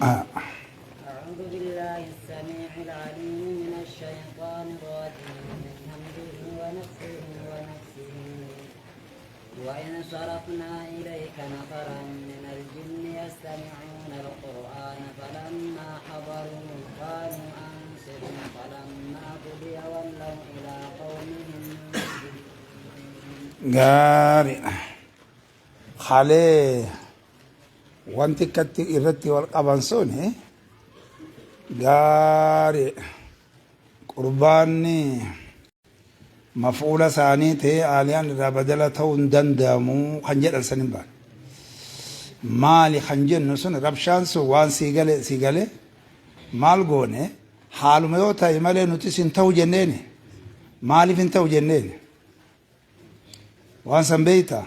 أعوذ بالله السميع العليم من الشيطان الرجيم من همزه ونفخه ونفسه. وإذ صرفنا إليك نفرا من الجن يستمعون القرآن فلما حضروا قالوا أنصتوا فلما قضي ولوا إلى قومهم منذرين. Gaariidha. Kalee wanti akkatti irratti wal qaban sun gaariidha. Qurbaanni maf'uula isaanii ta'ee aaliyaan irraa badala ta'uu hin danda'amu kan jedhan san hin baane. Maali kan jennu sun rabshaan sun waan sii gale sii gale maal goone haaluma yoo ta'e malee nutis hin ta'u jenneeni. Maaliif hin ta'u jenneeni? Waan san beeyta?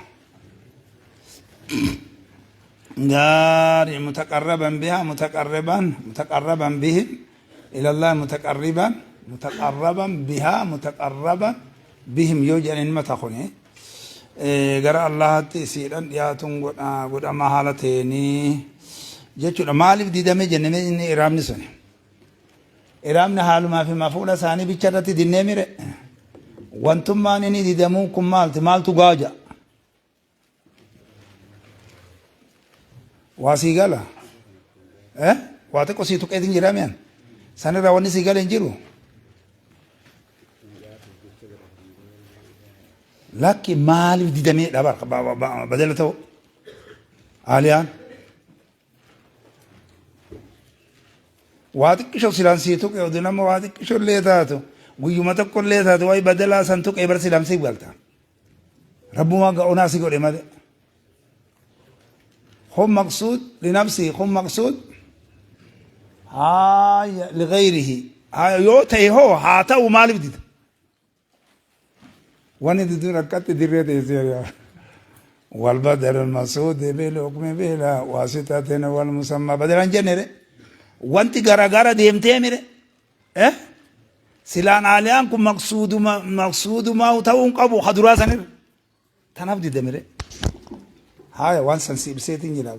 Gaarii mutaqarraban biha mutaqarriban mutaqarraban bihim ilallah mutaqarriban mutaqarraban biha mutaqarraban bihim yoo jedhan ilma ta kuni gara Allahaatti isiidhan dhiyaatuun godhama haala ta'eenii jechuudha. Maaliif didame jenne inni iraamni suni? Iraamni haalumaa fi mafuula isaanii bicha irratti dinnee mire. Wantummaan inni didamuu kun maalti? Maaltu gaaja? Waa sii gala? Eh? Waa xiqqoo sii tuqeetiin jira mi'an? Sanirraa wanni sii gala hin jiru? Lakki maaliif didamee dhaba badala ta'u? Aaliyaan. Waa xiqqisho silaan sii tuqe oduu nama waa xiqqisho illee taatu guyyuma tokko illee taatu wayi badalaa san tuqee bar silaan siif galta. Rabbumaa ga'onaa si godhe malee. Kun maqsuud linafsii kun maqsuud haaya ligayrihi yoo ta'e hoo haa ta'u maaliif dida? Wani diduun akkatti dirree teessee yaa. والبدل المقصود بالحكم بلا واسطة والمسمى بدلا jenne re wanti garagara deemtee mire eh silaan aaliyaan kun maqsuuduma maqsuudumaa ta'uu hin qabu ka duraa sanirra tanaaf didame re haaya waan san si ibseetiin jira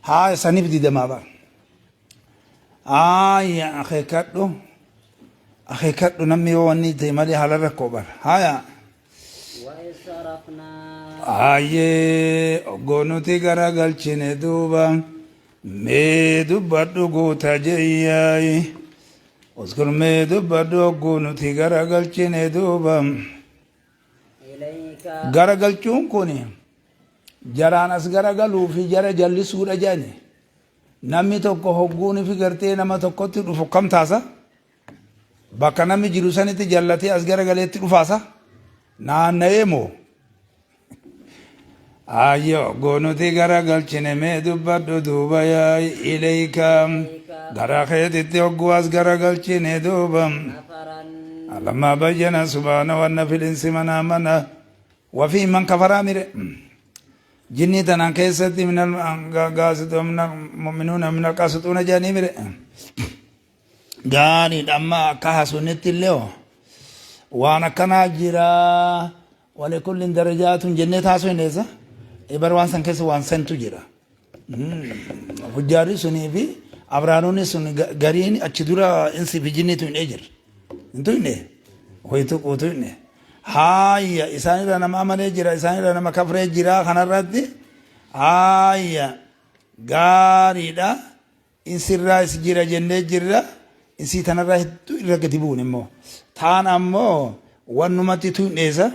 haaya saniif didamaa bara Haaya akeekadhu akeekadhu namni yoo wanni ta'e malee haala rakkoo bara. Haaya. وإذ صرفنا Hayyee oggoo nuti garagalchine duuba mee dubbadhu guuta jeyyaayi. Uskur mee dubbadhu ogguu nuti garagalchine duuba. إليك Garagalchuun kun jaraan as garagaluu fi jara jallisuudha jedhani. Namni tokko hogguun fi gartee nama tokkotti dhufu kam taasa? Bakka namni jiru sanitti jallatee as garagaleetti dhufaasa? Naanna'ee moo? Ayyo hogguu nuti garagalchine mee dubbadhu duuba yaa ilayka gara keetitti hogguu as garagalchine duuba. نفرا Lammaa bayyana subhaanahu anna fil insi man amana wa fi man kafaraa mire. Jinnii tanaan keessatti minal gaasixuuna minal mu'minuuna minal qaasixuuna jedhanii mire. Gaariidha amma akka haasofnetti illee hoo waan akkanaa jira walikullin darajaatun jennee taasifne eessa? Bar waan san keessa waan santu jira. Fujjaarri sunii fi abraanonni sun gariin achi dura insi fi jinniitu hin jira. Hin tuyne? Wayitu quutu hin Haayya isaanirra nama amanee jira isaanirra nama kafree jira kanarratti haayya gaariidha insirraa is jira jennee jirra insii tanarraa hedduu irra gadi bu'uun immoo taan ammoo wannumatti tuqneessa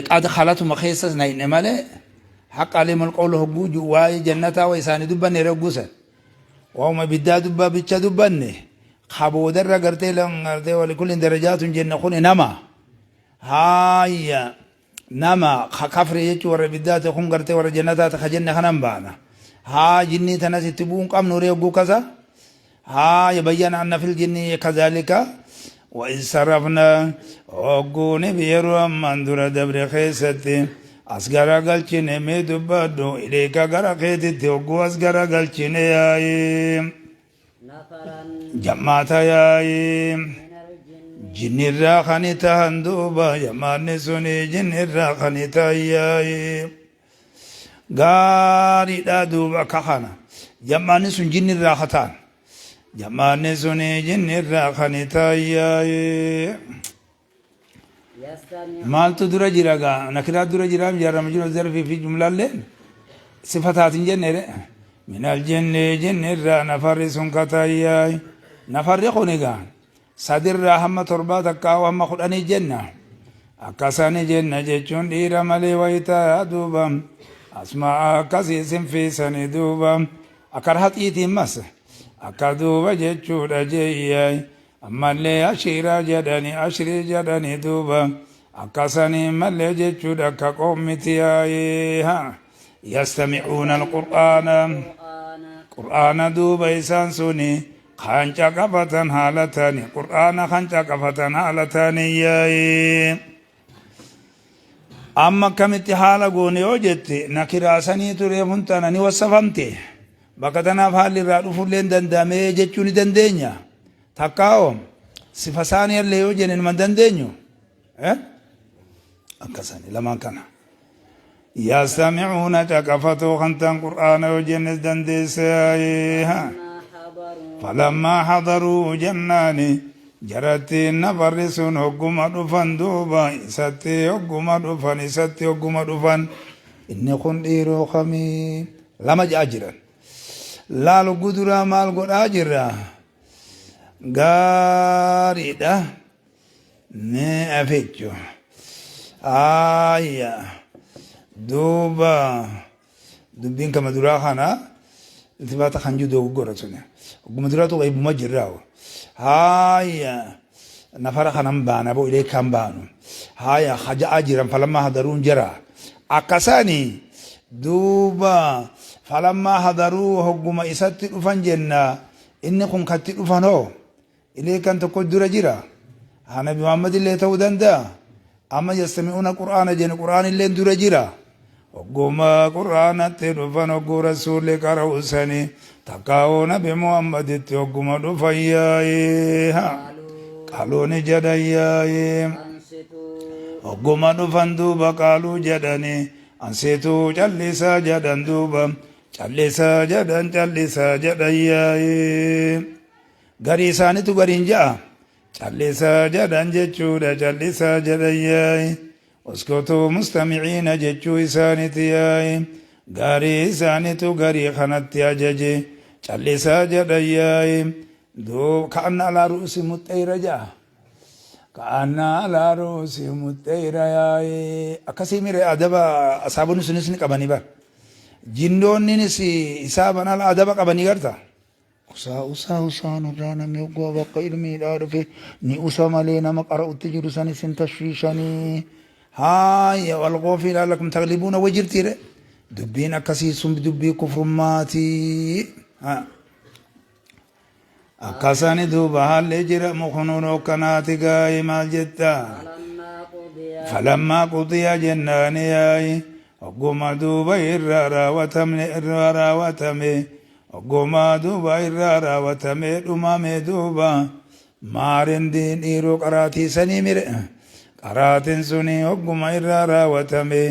qad khalatuma keessas nayne malee haqa alimul qawlu hogguu ji'u waa'ee jannataa wa isaanii dubbanne hogguu san waa'uma ibiddaa dubba bicha dubbanne ka boodarra gartee gartee walikullin darajaatun jenne kuni nama haayya nama ka kafre jechuun warra ibiddaati kun gartee warra jannataati ka jenne kanan baana haa jinnii tanas itti bu'uun qabnu ree hogguu kasa haa yabayyana anna fil jinni kazaalika wa in sarafna hogguuni yeroo ammaan dura dabre keessatti as garagalchine mee dubbadhu ilayka gara keetitti hogguu as garagalchine yaa'ii نفرا jammaata yaa'ii من الجن jinnirraa kan tahan duuba jamaanni suni jinnirraa kan tahan yaa'ii gaariidha duuba akka kana Jam'aanni sun jinni irraa kataan. Jam'aanni sun jinni irraa kan taayyaa'ee. Maaltu dura jira gaa nakiraa dura jira jaarrama jiru zarfii fi jumlaalleen sifa taatin jenne re minal jinni jinni irraa nafarri sun katayyaay nafarri kun egaa sadirraa hamma torbaa takkaa hamma kudhanii jenna akkasani jenna jechuun dhiira malee wayitaa duuba asmaa akkasii sinfiisanii duuba akka rahaxiitiin mas akka duuba jechuudha jeeyyaay Ammallee ashiiraa jedhani ashrii jedhani duuba akkasanii mallee jechuudha akka qoommiti yaa'ee ha yastami'uuna alqur'aana qur'aana duuba isaan suni kan caqafatan haala ta'ani qur'aana kan caqafatan haala ta'ani yaa'ee Amma akkamitti haala goone yoo jette nakiraa sanii turee funtana ni wassafamte. Bakka tanaaf haalli irraa dhufullee hin danda'amee jechuu ni dandeenya. Takkaa hoo sifa isaanii illee yoo jenne numa hin dandeenyu. Eh? Akkasani lamaan kana. Yastami'uuna caqafatoo kan ta'an qur'aana yoo jennes dandeesse. Falammaa hadaruu jennaani Jarattiin nafarri sun hogguma dhufan duuba isatti hogguma dhufan isatti hogguma dhufan inni kun dhiiroo kamii lama ja'a jiran laal hogguu duraa maal godhaa jirra gaariidha mee afichu aayya duuba Dubbiin kama duraa kana iltifaata kan jiru dogoggora suni. Hogguma duraatu qaybuma jirraa. Haaya nafara kanan baana boo ilee kan baanu. Haaya haja'aa jiran falammaa hadaruun jira. Akkasani duuba falammaa hadaruu hogguma isatti dhufan jenna inni kun katti dhufan hoo ilee kan tokko dura jira. Haa Nabi Muhammad illee ta'uu danda'a. Amma yastami'uuna Qur'aana jenne Qur'aan illeen dura jira. Hogguma Qur'aanatti dhufan hogguu Rasuulli qara'u sani takkaa'uu Nabi Muhammaditti hogguma dhufan yaa'ee qaaluu ni jedhan yaa'ee hogguma dhufan duuba qaaluu jedhani ansituu callisaa jedhan duuba callisaa jedhan callisaa jedhan yaa'ee garii isaanitu gariin ja'a Callisaa jedhan jechuudha callisaa jedhan yaa'i uskutuu mustamiciina jechuu isaaniti yaa'i gaarii isaanitu garii kanatti ajaje callisaa jedhan yaa'i duub ka'anna alaa ru'usi muxxeyra ja'a ka'anna alaa ru'usi muxxeyra yaa'i akkasii mire adaba asaabonni sunis ni qabanii bar jinnoonninis isaaban ala adaba qabanii garta Usaa usaa usaa nurraa namni hogguu bakka ilmiidhaa dhufe ni usa malee nama qara'utti jiru sanis hin tashwiishanii. Haaya walqoo fi laalakum taglibuuna wa jirtiire dubbiin akkasii sun dubbii kufrummaati. Akkasani duuba haalli jira mukunuun hokkanaati gaa'ee maal jetta? Falammaa qudiya jennaani yaa'i hogguma duuba irraa raawwatamne irraa raawwatame Oggumaa duuba irraa raawwatamee dhumame duuba maarindiin dhiiroo qaraatii sanii mire qaraatiin suni ogguma irraa raawwatame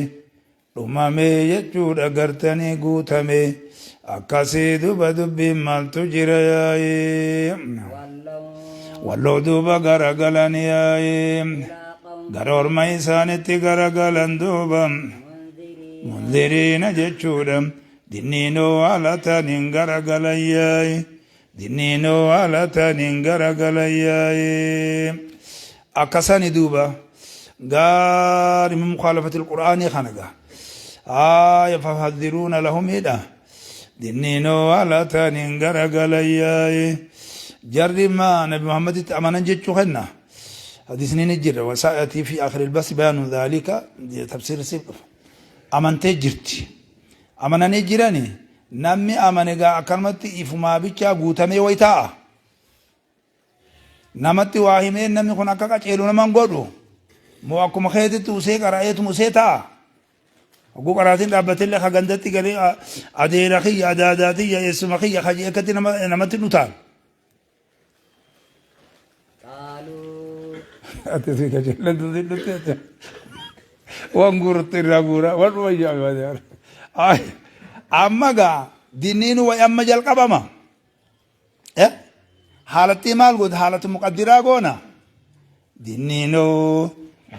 dhumame jechuudha gartanii guutame akkasii duuba dubbiin maaltu jira yaa'ee walloo duuba garagalan yaa'ee gara orma isaanitti garagalan duuba munziriina jechuudha Dinniinoo haala ta'aniin garagalan yaa'i. Dinniinoo haala ta'aniin garagalan yaa'i. Akkasani duuba gaari min mukhaalafati alqur'aanii kana gaa. Haaya fafadhiruuna lahum hidha. Dinniinoo haala ta'aniin garagalan yaa'i. Jarri maa Nabi Muhammaditti amanan jechuu kenna. Hadisni ni jira. Wasaayatii fi akhiril basi bayaanu dhaalika tafsiirri siif dhufa. Amantee jirti. Amananii jirani namni amane gaa akkanumatti ifumaa bichaa guutamee way taa'a. Namatti waa himee namni kun akka qaceelu naman godhu moo akkuma keetitti usee qara'eetuma usee taa'a. Hogguu qaraatiin dhaabbatillee ka gandatti galee adeera kiyya adaadaa tiyya eessuma kiyya ka je'e akkatti namatti dhutaan. Qaaluu. Ati si kajeelantu si dhufte waan guurutti irraa guura waan dhuma ijaa Amma gaa Dinniin way amma jalqabama. Eh? Haalattii maal goota? Haalatu muqaddiraa goona. Dinniinoo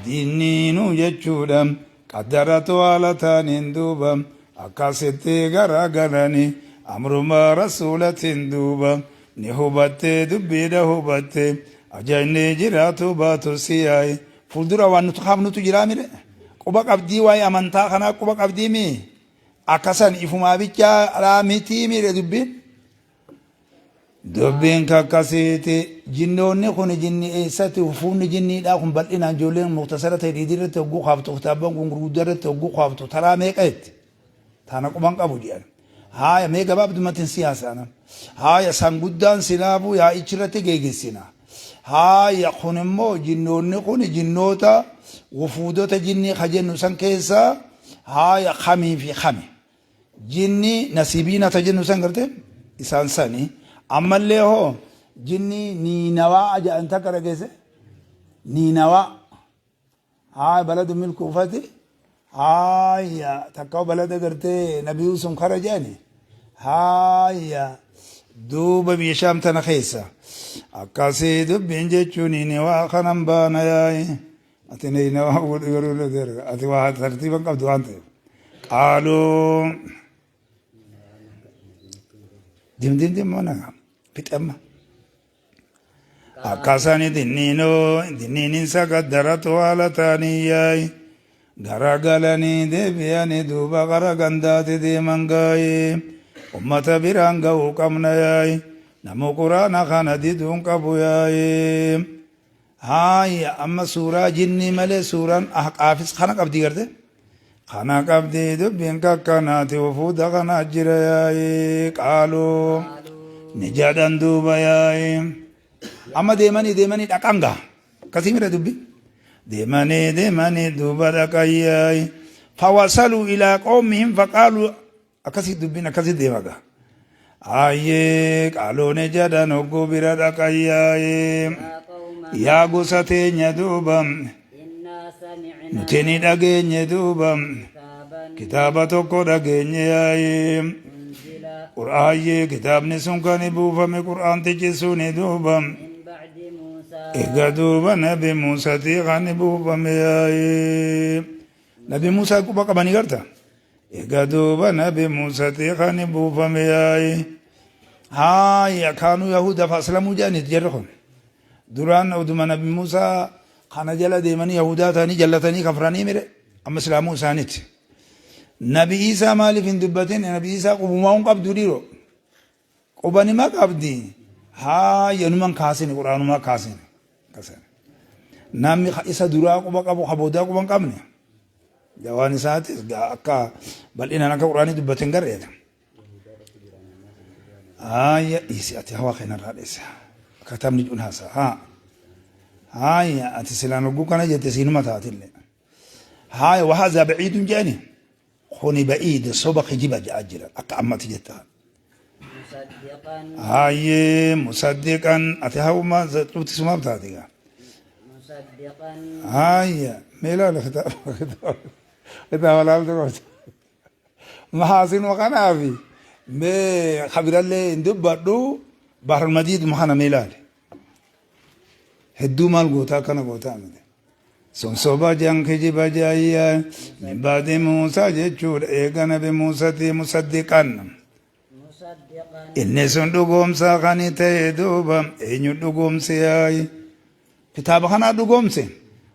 dinniinuu jechuudha. Qaddaratu haala taaniin duuba akkasitti garagalani amruma rasuulatiin duuba ni hubattee dubbiidha hubatte ajajni jiraatu baatu siyaay fuuldura waan nuti kaafnutu jiraa mire quba qabdii waa'ee amantaa kanaa quba qabdii mii akkasan ifumaa bichaa mitii mire dubbiin. Dubbiin kakkasiiti. Jinnoonni kun jinni eessatti hufuunni jinniidhaa kun bal'inaan ijoolleen muktasara ta'e dhiidii irratti hogguu kaaftu kitaabban kun gurguddaa irratti hogguu kaaftu taraa meeqa jetti. Taana quban qabu jedhan. Haaya mee gabaabdumatti hin siyaasaan. Haaya san guddaan silaafuu yaa'ichi irratti geegessina. Haaya kun immoo jinnoonni kun jinnoota wufuudota jinnii ka jennu san keessaa haaya kamii fi kami. Jinni nasiibiina ta jennu san garte isaan sani. Ammallee hoo jinni niinawaa jedhan takka dhageesse? Niinawaa. Haa baladu milkuufati. Haaya takka balada gartee nabi Yuusuf kara jedhani. Haaya duuba biyya shaam tana keessa. Akkasii dubbiin jechuun niinawaa kanan baana yaa'i. Ati niinawaa godhu yeroo irra ati waa tartiiban qabdu waan ta'eef. Qaaluu dim dim dim mana fixamma. Akkasani dinniinoo dinniininsa gaddaratu haala taaniyyaay garagalanii deebi'anii duuba gara gandaati deeman gaayee ummata biraan ga'uu qabna yaay namu quraana kana diduun qabu yaayee. Haaya amma suuraa jinnii malee suuraan ahqaafis kana qabdi garte. Kana qabdi dubbiin kakkanaati wufuuda kana jira yaa'ii qaaluu ni jedhan duuba yaa'ii. Amma deemanii deemanii dhaqan gaa. Akkasii mira dubbi. Deemanii deemanii duuba dhaqan yaa'ii. Fawasaluu ilaa qawmihim faqaaluu Akkasii dubbiin akkasii deema gaa. Ayyee qaaloone jedhan hogguu bira dhaqan yaa'ee. Yaa qawma Yaa gosa teenya duuba innaa sami'naa nuti ni dhageenye duuba kitaaban kitaaba tokko dhageenye yaa'ee. unzila Qur'aayyee kitaabni sun kan buufame qur'aantichi suni duuba min ba'di Muusaa eega duuba nabi Muusatii kan buufame yaa'ee. Nabi Muusaa quba qabanii garta. Egaa duuba nabi Muusatii kan buufame yaa'i. Haaya kaanuu Yahuda fa aslamuu jedhaniit jarri kun. Duraan oduma nabi Muusaa kana jala deemanii Yahudaa ta'anii jallatanii kafranii mire amma islaamuu isaaniiti. Nabi Iisaa maaliif hin dubbatin? Nabi Iisaa qubumaa hin qabdu dhiiroo. Quba nima qabdi. Haaya numan kaasini quraanumaa kaasini. Akkasani. Namni isa duraa quba qabu ka boodaa quba hin qabne. Jawaan isaatis akka bal'inaan akka quraanii dubbate hin garreeta. Haaya dhiisi ati hawaa kanarraa dhiisi. Akka taphni cuun haasaa. Haa. Haaya ati silaan hogguu kana jette siinuma taatillee. Haaya wahaazaa baciidun jedhani. Kuni ba'iida soba kijiba jedhaa jiran akka ammati jetta. Musaddiqan. Hayyee musaddiqan ati hawma cufti sumaaf taate gaa. Musaddiqan. Hayya mee ilaala kitaaba kitaaba kitaaba laaltu qabda. Mahaasinuma kanaafi mee kabirallee hin dubbadhu bahrul madiiduma kana mee ilaali. Hedduu maal gootaa akkana gootaa miti. Sun soba jan kijiba jaayyaa min baadi Muusaa jechuudha eega nabi Muusatii musaddiqan. Inni sun dhugoomsaa kan ta'e duuba eenyu dhugoomse yaayi. Kitaaba kanaa dhugoomse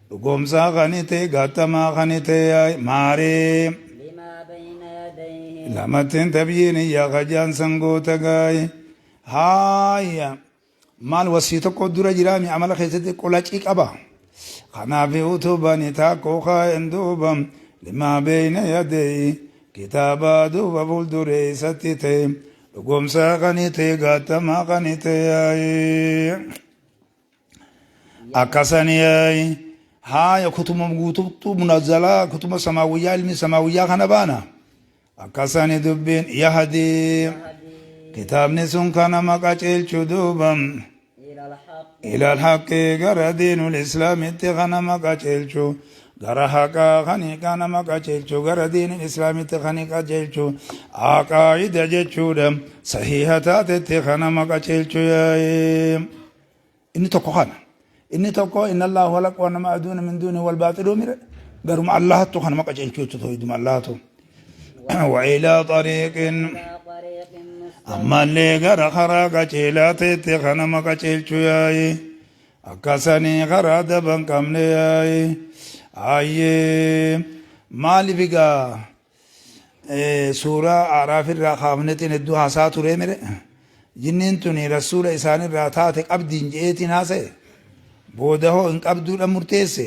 dhugoomsaa kan ta'e gaattamaa kan ta'e yaayi maaree. Lamattiin tabyiin yaa kajaan sangoota gaayi. Haaya. Maal wasfii tokko dura jiraami amala keessatti qulacii qaba. Kanaaf utubani taakkoo kaa'een duuba limaa beeyna yadeeyi kitaaba duuba fuulduree isatti ta'e dhugoomsaa kani ta'e gaattamaa kani ta'e yaa'ee. Akkasani yaa'ee haaya kutuma guutumtuu munazzalaa kutuma samaawiyyaa ilmi samaawiyyaa kana baana. Akkasani dubbiin yahdii kitaabni sun ka nama qaceelchu duuba ilal haqqi gara diinul islaamitti ka nama qaceelchu Gara haqaa kan hiikaa nama qajeelchu, gara diinin islaamitti kan qajeelchu, aqaa'ida jechuudha. Sahiha taatetti kan nama qajeelchu yaa'ee. Inni tokko kana. Inni tokko inna Allahu halaq wa nama aduuna min duuni wal baaxiluu mire. Garuma Allahattu kan nama qajeelchu jechuudha tawhiiduma Allahatu. Wa ilaa xariiqin ammallee gara karaa qajeelaa ta'etti kan nama qajeelchu yaa'ee. Akkasanii karaa daba hin qabne yaa'i. Ayyee maaliif egaa suuraa Aaraaf irraa kaafnetiin hedduu haasaa turee mire. Jinniin tuni rasuula isaanirraa taate qabdiin je'eetiin haasa'e. Booda hoo hin qabduudha murteesse.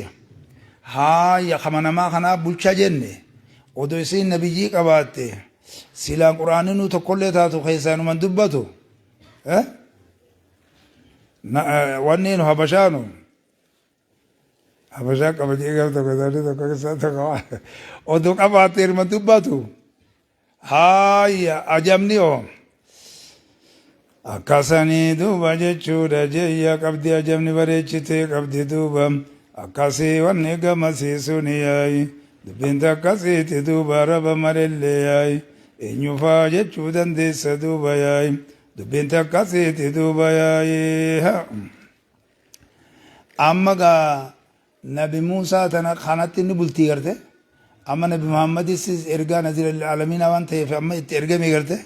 Haaya kama namaa kanaa bulcha jenne. Odoo isiin nabiyyii qabaatte silaan qur'aaninuu tokkollee taatu keessaa numan dubbatu. Eh? Wanni nu habashaanu habashaa qaba jedhee gara tokko isaanii tokko keessaa tokko oduu qabaatte hirma dubbatu haaya ajabni hoo akkasanii duuba jechuudha jeeyya qabdi ajabni bareechitee qabdi duuba akkasii wanni gamasiisuun yaayi dubbiin takkasiiti duuba raba malellee yaayi eenyufaa jechuu dandeessa duuba yaayi Dubbiin takka siiti duuba yaa'ii. Amma gaa Nabi Muusaa tana kanatti inni bultii garte. Amma Nabi Muhammadis ergaa nazira lil aalamiinaa waan ta'eef amma itti ergame garte.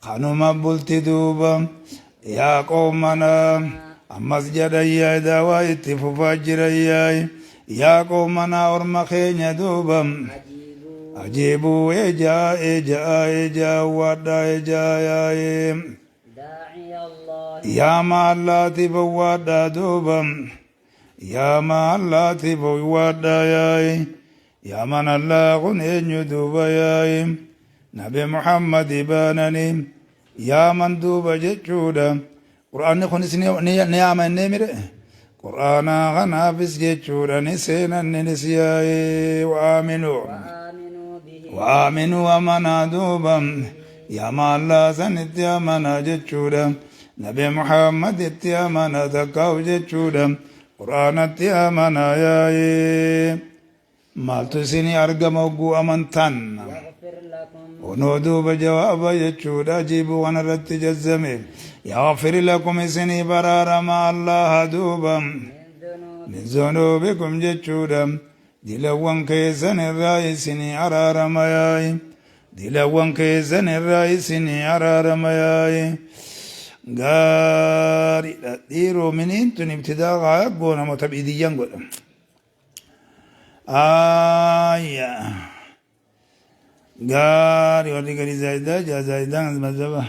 Kanuma bulti duuba yaa qoomana ammas jedhan yaay daawaa itti fufaa jiran yaay yaa qoomana orma keenya duuba. Ajiibuu ejaa ejaa ejaa waadhaa ejaa yaa'ee. Yaa maallaati bowwaadhaa duuba. Yaa maallaati bowwaadhaa yaa'ee. Yaa manallaa kun eenyu duuba yaa'ee. Nabi Muhammad baananii. Yaa man duuba jechuudha. Qur'aanni kunis ni yaama innee mire. Qur'aana kanaafis jechuudha ni seenan ninis yaa'ee wa'aaminuu. Wa'aaminuu amanaa duuba yaa maallaa sanitti amanaa jechuudha. Nabi Muhammaditti amanaa takkaa'u jechuudha. Qur'aanatti amanaa yaa'ee. Maaltu isinii argama hogguu amantan? يغفر لكم. Kunoo duuba jawaaba jechuudha ajiibuu kanarratti jazzame. Yaghfir lakum isinii baraarama Allaha duuba. من ذنوب. Min zunuubikum jechuudha. Dilawwan keessan irraa isinii araarama yaa'i. Dilawwan keessan irraa isinii araarama yaa'i. Gaariidha. Dhiiroo miniin tun ibtidaa haa goona moo tab'iidiyyan godha. Aya. Gaarii warri gadi zaayidaa jaa zaayidaan mazhaba.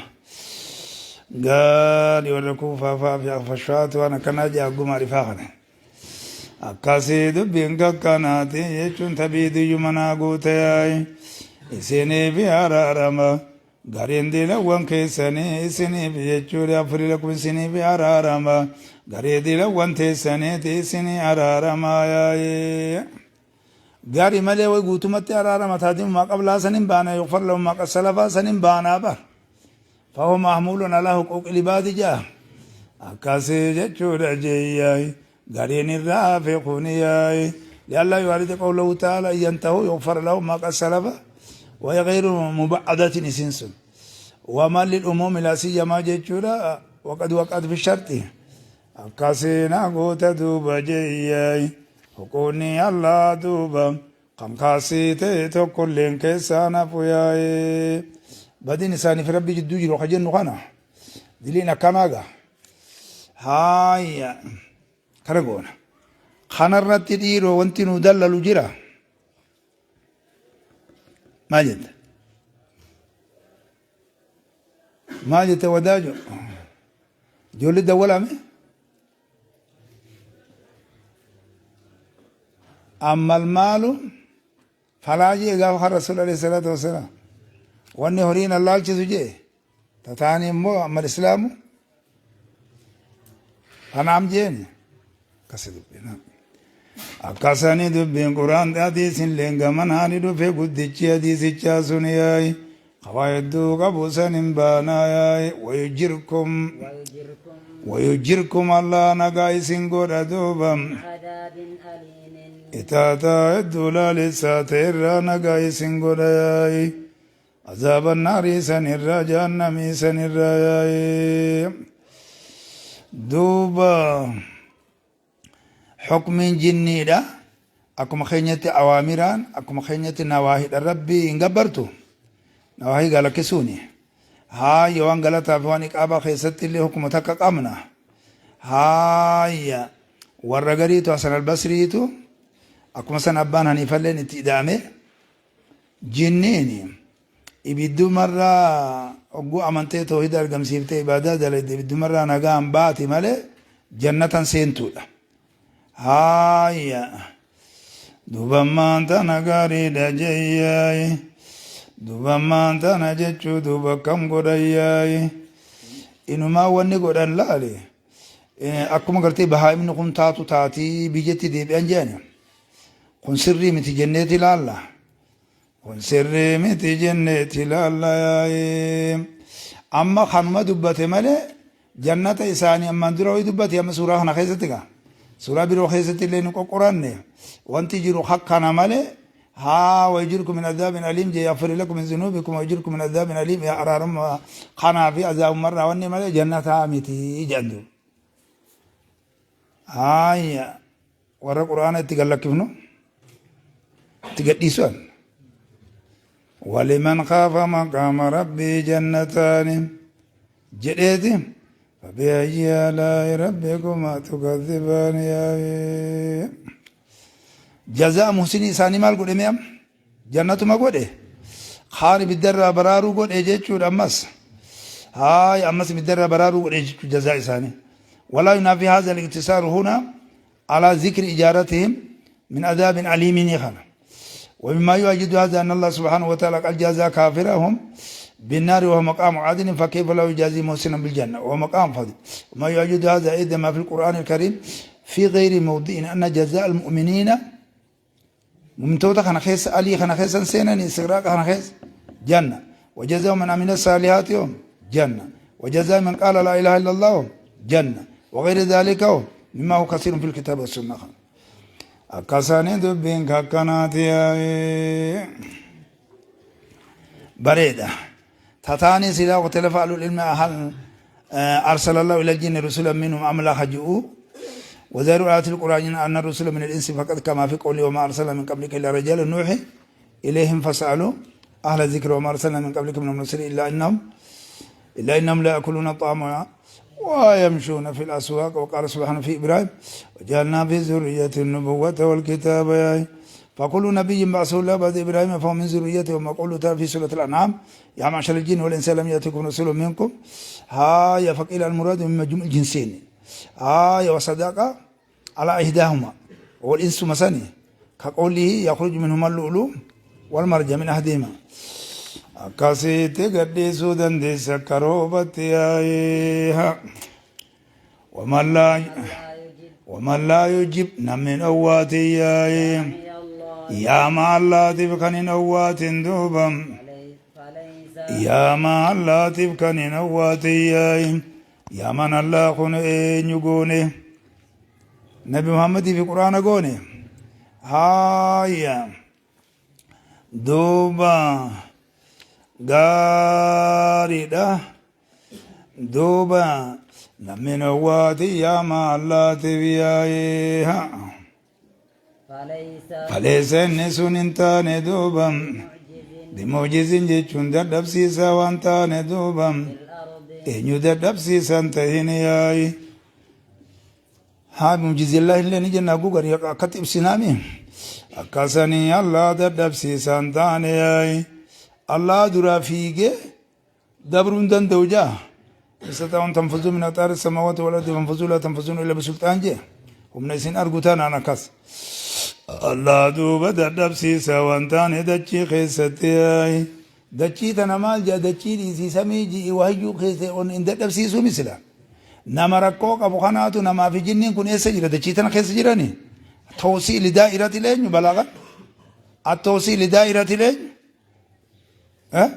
Gaarii warra kuufaa fa'aa fi afashaatu waan akkanaa jaa guma rifaa kana. Akkasii dubbiin kakkanaati jechuun tabiidiyyu manaa guute yaa'i. Isinii fi araarama. Gariin dilawwan keessanii isiniif jechuudha afurii lakum isiniif araarama. Garii dilawwan teessaniiti isinii araarama yaa'ee. Gari malee way guutumatti araarama taatimumaa qablaa sanin baana yughfar lahum maa qad salafaa sanin baanaa bar. Fahuwa mahmuulun alaa huquuqil ibaadi ja'a. Akkasii jechuudha jeeyyaay. Gariin irraa hafe kuni yaa'e li'allaa yu'aarida qawlahu ta'ala in yantahu yughfar lahum maa qad salafa wa hiya ghayru muba'adatin isiin sun waman lil'umuumi laa siyyamaa jechuudha waqad waqa'at fi sharxi akkasiina guuta duuba jeeyyaay huquunni Allah duuba kan kaasii ta'e tokkolleen keessaan hafu yaa'e badiin isaaniif rabbi jidduu jiru ka jennu kana diliin akkanaa gaa Haaya kana goona. Kanarratti dhiiroo wanti nu dallalu jira. Maal jette? Maal jette wadaajo? Ijoollee dawwalame? Ammal maalu falaa jee gaafa kan Rasuul alayhi salaatu wassalaam. Wanni horiin allaalchisu jee. Tataani immoo ammal islaamu kanaam jeeni akkasi dubbiin akkasani dubbiin quraan hadiisin leengaman haali dhufe guddichi hadiisichaa sun yaa'i qabaa hedduu qabu san hin baanaa yaa'i wayujirkum ويجركم wayujirkum Allah nagaa isin godha duuba عذاب. عذاب أليم. Itaataa hedduu laalessaa ta'e irraa nagaa isin godha yaa'i. Azaaba naarii san irraa jahannamii san irraa yaa'i. Duuba hukmiin jinniidha. Akkuma keenyatti awaamiraan akkuma keenyatti nawaahidha rabbii hin gabbartu. Nawaahii galakkisuuni. Haaya waan galataa fi waan iqaabaa keessatti illee hukuma takka qabna. Haaya warra gariitu Hasan al-Basriitu akkuma san abbaan Haniifalleen itti ida'ame jinniin ibiddumarraa hogguu amantee toohida argamsiiftee ibaadaa dalayde ibiddumarraa nagaan baati malee jannatan seentuudha. Haaya duuba ammaan tana gaariidha jeyyaayi duuba ammaan tana jechuu duuba akkam godhayyaayi inumaa wanni godhan laali akkuma gartee bahaa'imni kun taatu taatii biyyatti deebi'an jedhani kun sirrii miti jenneeti laalla Kun sirrii miti jenneeti laalla yaa'ee. Amma kanuma dubbate malee jannata isaanii ammaan dura wayi dubbate amma suuraa kana keessatti gaa. Suuraa biroo keessatti illee nu qoqqoranne wanti jiru hakkana malee haa wayjirkum min azaabin aliim jee yaghfir lakum min zunuubikum wayjirkum min azaabin aliim yaa araarumma kanaa fi azaabumarraa wanni malee jannataa miti jedhan duuba. Haaya warra quraana itti gallakkifnu itti gadhiisuan. Waliman khaafa maqaama rabbii jannataani jedheeti fabi'ayyi aalaa'i rabbikumaa tukazzibaani yaa'ee. Jazaa muhsinii isaanii maal godhe mee amma? Jannatuma godhe. Kaan ibiddarraa baraaruu godhe jechuudha ammas. Haaya ammas ibiddarraa baraaruu godhe jechuudha jazaa isaanii. Walaa yunaafi haadha al-iqtisaaru huna alaa zikri ijaaratihim min adaabin aliiminii kana. ومما يؤيد هذا أن الله سبحانه وتعالى قد جازى كافرهم بالنار وهو مقام عدل فكيف لا يجازي محسنا بالجنة وهو مقام فضل. وما يؤيد هذا أيضا ما في القرآن الكريم في غير موضع أن جزاء المؤمنين مؤمنتوتا kana keessa alii kana keessa seenanii istigraaqa kana keessa janna وجزاء من عمل الصالحات يوم جنة وجزاء من قال لا إله إلا الله جنة وغير ذلك مما هو كثير في الكتاب والسنة. Akkasanii dubbiin kakkanaati yaa'ee bareeda. Tataanii silaa اختلف أهل العلم هل أرسل الله إلى الجن رسلا منهم أم لا خجؤوا وزاروا آيات القرآن أن الرسل من الإنس فقد كما في قوله وما أرسلنا من قبلك إلا رجالا نوحي إليهم فسألوا أهل الذكر وما أرسلنا من قبلك من المرسلين إلا إنهم لا يأكلون الطعام ويمشون في الأسواق. وقال سبحانه في إبراهيم وجعلنا في ذرية النبوة والكتاب فكل نبي بعثه الله بعد إبراهيم فهو من ذريته. وما قوله تعالى في سورة الأنعام يا معشر الجن والإنس ألم يأتكم رسول منكم هاي فقيل المراد من مجموع الجنسين هاي وصداقة على إحداهما والإنس مثني كقوله يخرج منهما اللؤلؤ والمرجان من أحدهما. Akkasitti gadhiisuu dandeessa akka roobatti yaa'ee. ومن لا ومن لا يجب namni hin owwaatin yaa'ee yaama Allaatiif kan hin owwaatin duuba yaama Allaatiif kan hin owwaatin yaa'ee yaaman Allah kun eenyu goone Nabi Muhammadii fi Quraana goone haaya duuba gaariidha duuba namni hin owwaatin yaama Allaatiif yaa'ee فليس inni sun hin taane duuba بمعجز jechuun dadhabsiisaa waan taane duuba eenyu dadhabsiisan tahin yaa'i haa mucjizillaa illee ni jenna gugari akkatti ibsinaami akkasanii Allah dadhabsiisan taane yaa'i Allah duraa fiigee dabruu hin danda'u jaa استطاعوا أن تنفذوا من أقطار السماوات والأرض فانفذوا لا تنفذون إلا بسلطان jee humna isin argu tanaan akkas Allah duuba dadhabsiisa waan taane dachii keessatti yaa'i dachii tana maal jaa dachii dhiisii samii ji'i wahayyuu keessa on hin dadhabsiisuu misila nama rakkoo qabu kanaatu namaa fi jinniin kun eessa jira dachii tana keessa jirani توسيع لدائرة leenyu balaagan التوسيع لدائرة leenyu eh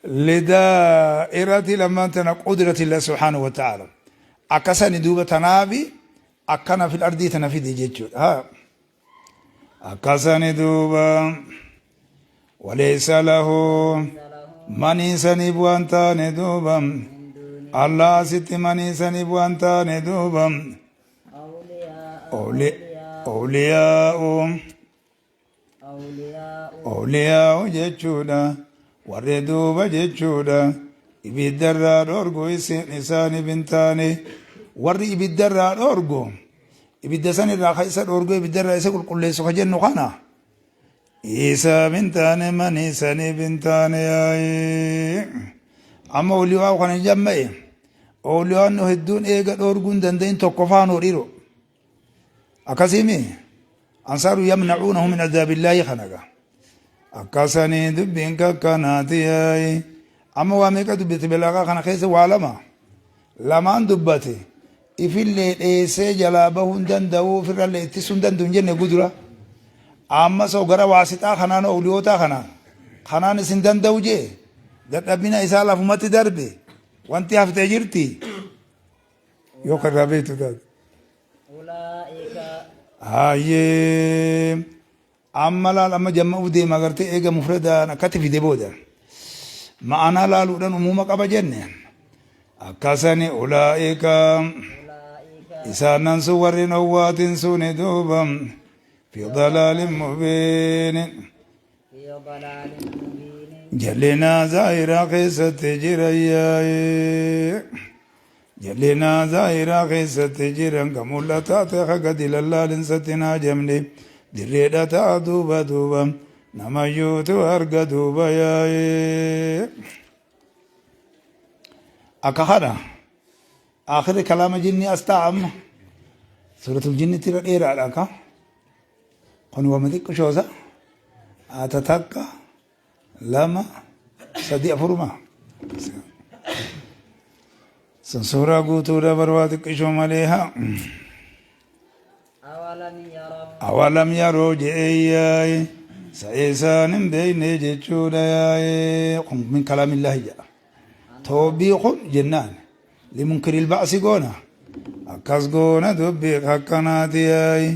لدائرة لما تنا قدرة الله سبحانه وتعالى. Akkasani duuba tanaafi akkana fil ardii tana fide jechuudha. Haa. Akkasani duuba walaysa lahu manii saniif waan taane duuba Allah asitti manii saniif waan taane duuba awliyaa'u Awliyaa'u jechuudha. Warri duuba jechuudha. Ibiddarraa dhoorgu isin isaaniif hin taane. Warri ibiddarraa dhoorgu ibidda san irraa ka isa dhoorgu ibiddarraa isa qulqulleessu ka jennu kana. Isaaf hin taane manii saniif hin taane yaa'ii. Amma awliyaa'u kana hin jamma'e. Awliyaa'u hedduun eega dhoorguu hin danda'in tokko faanoo dhiiroo. Akkasiimi ansaaru yamnacuunahu min adaabillaahi kanaga akkasanii dubbiin kakkanaati yaayi amma waa meeqa dubbate balaagaa kana keessa waa lama lamaan dubbate ifillee dheessee jalaa bahuu hin danda'u ofirrallee ittisuu hin danda'u hin jenne gudura ammas hoo gara waasixaa kanaan awliyootaa kanaan kanaan isin danda'u jee dadhabina isaa lafumatti darbe wanti haftee jirti yoo karraa beektu taate. Ulaa'ika. Hayyee amma laal amma jamma'uuf deema agartee eega mufradaan akkatti fide booda ma'anaa laaluudhaan umuuma qaba jenne akkasani ulaa'ika Ulaa'ika. isaanan sun warri owwaatin suni duuba fi dalaalin mubiinin Fi dalaalin mubiinin. Jallinaa zaahiraa keessatti jiran yaa'ee. Jallinaa zaahiraa keessatti jiran ka mul'ataa ta'e ka gadi lallaalinsa hin haajamne dirreedha ta'a duuba duuba namayyuutu arga duuba yaa'ee. Akka kana akhirri kalaama jinni as ta'a amma suuratul jinnitti irra dheeraadha akka. Kun wama xiqqishoosa. Ata takka, lama, sadi, afuruma. Sun suuraa guutuudha bar waa xiqqishoo malee haa. Awalam yaraw. Awalam yaroo je'ee yaaye sa isaan hin beekne jechuudha yaaye kun min kalaamillaahi jedha. Toobiiqun jennaan limunkiril ba'si goona akkas goona dubbii akkanaati yaayi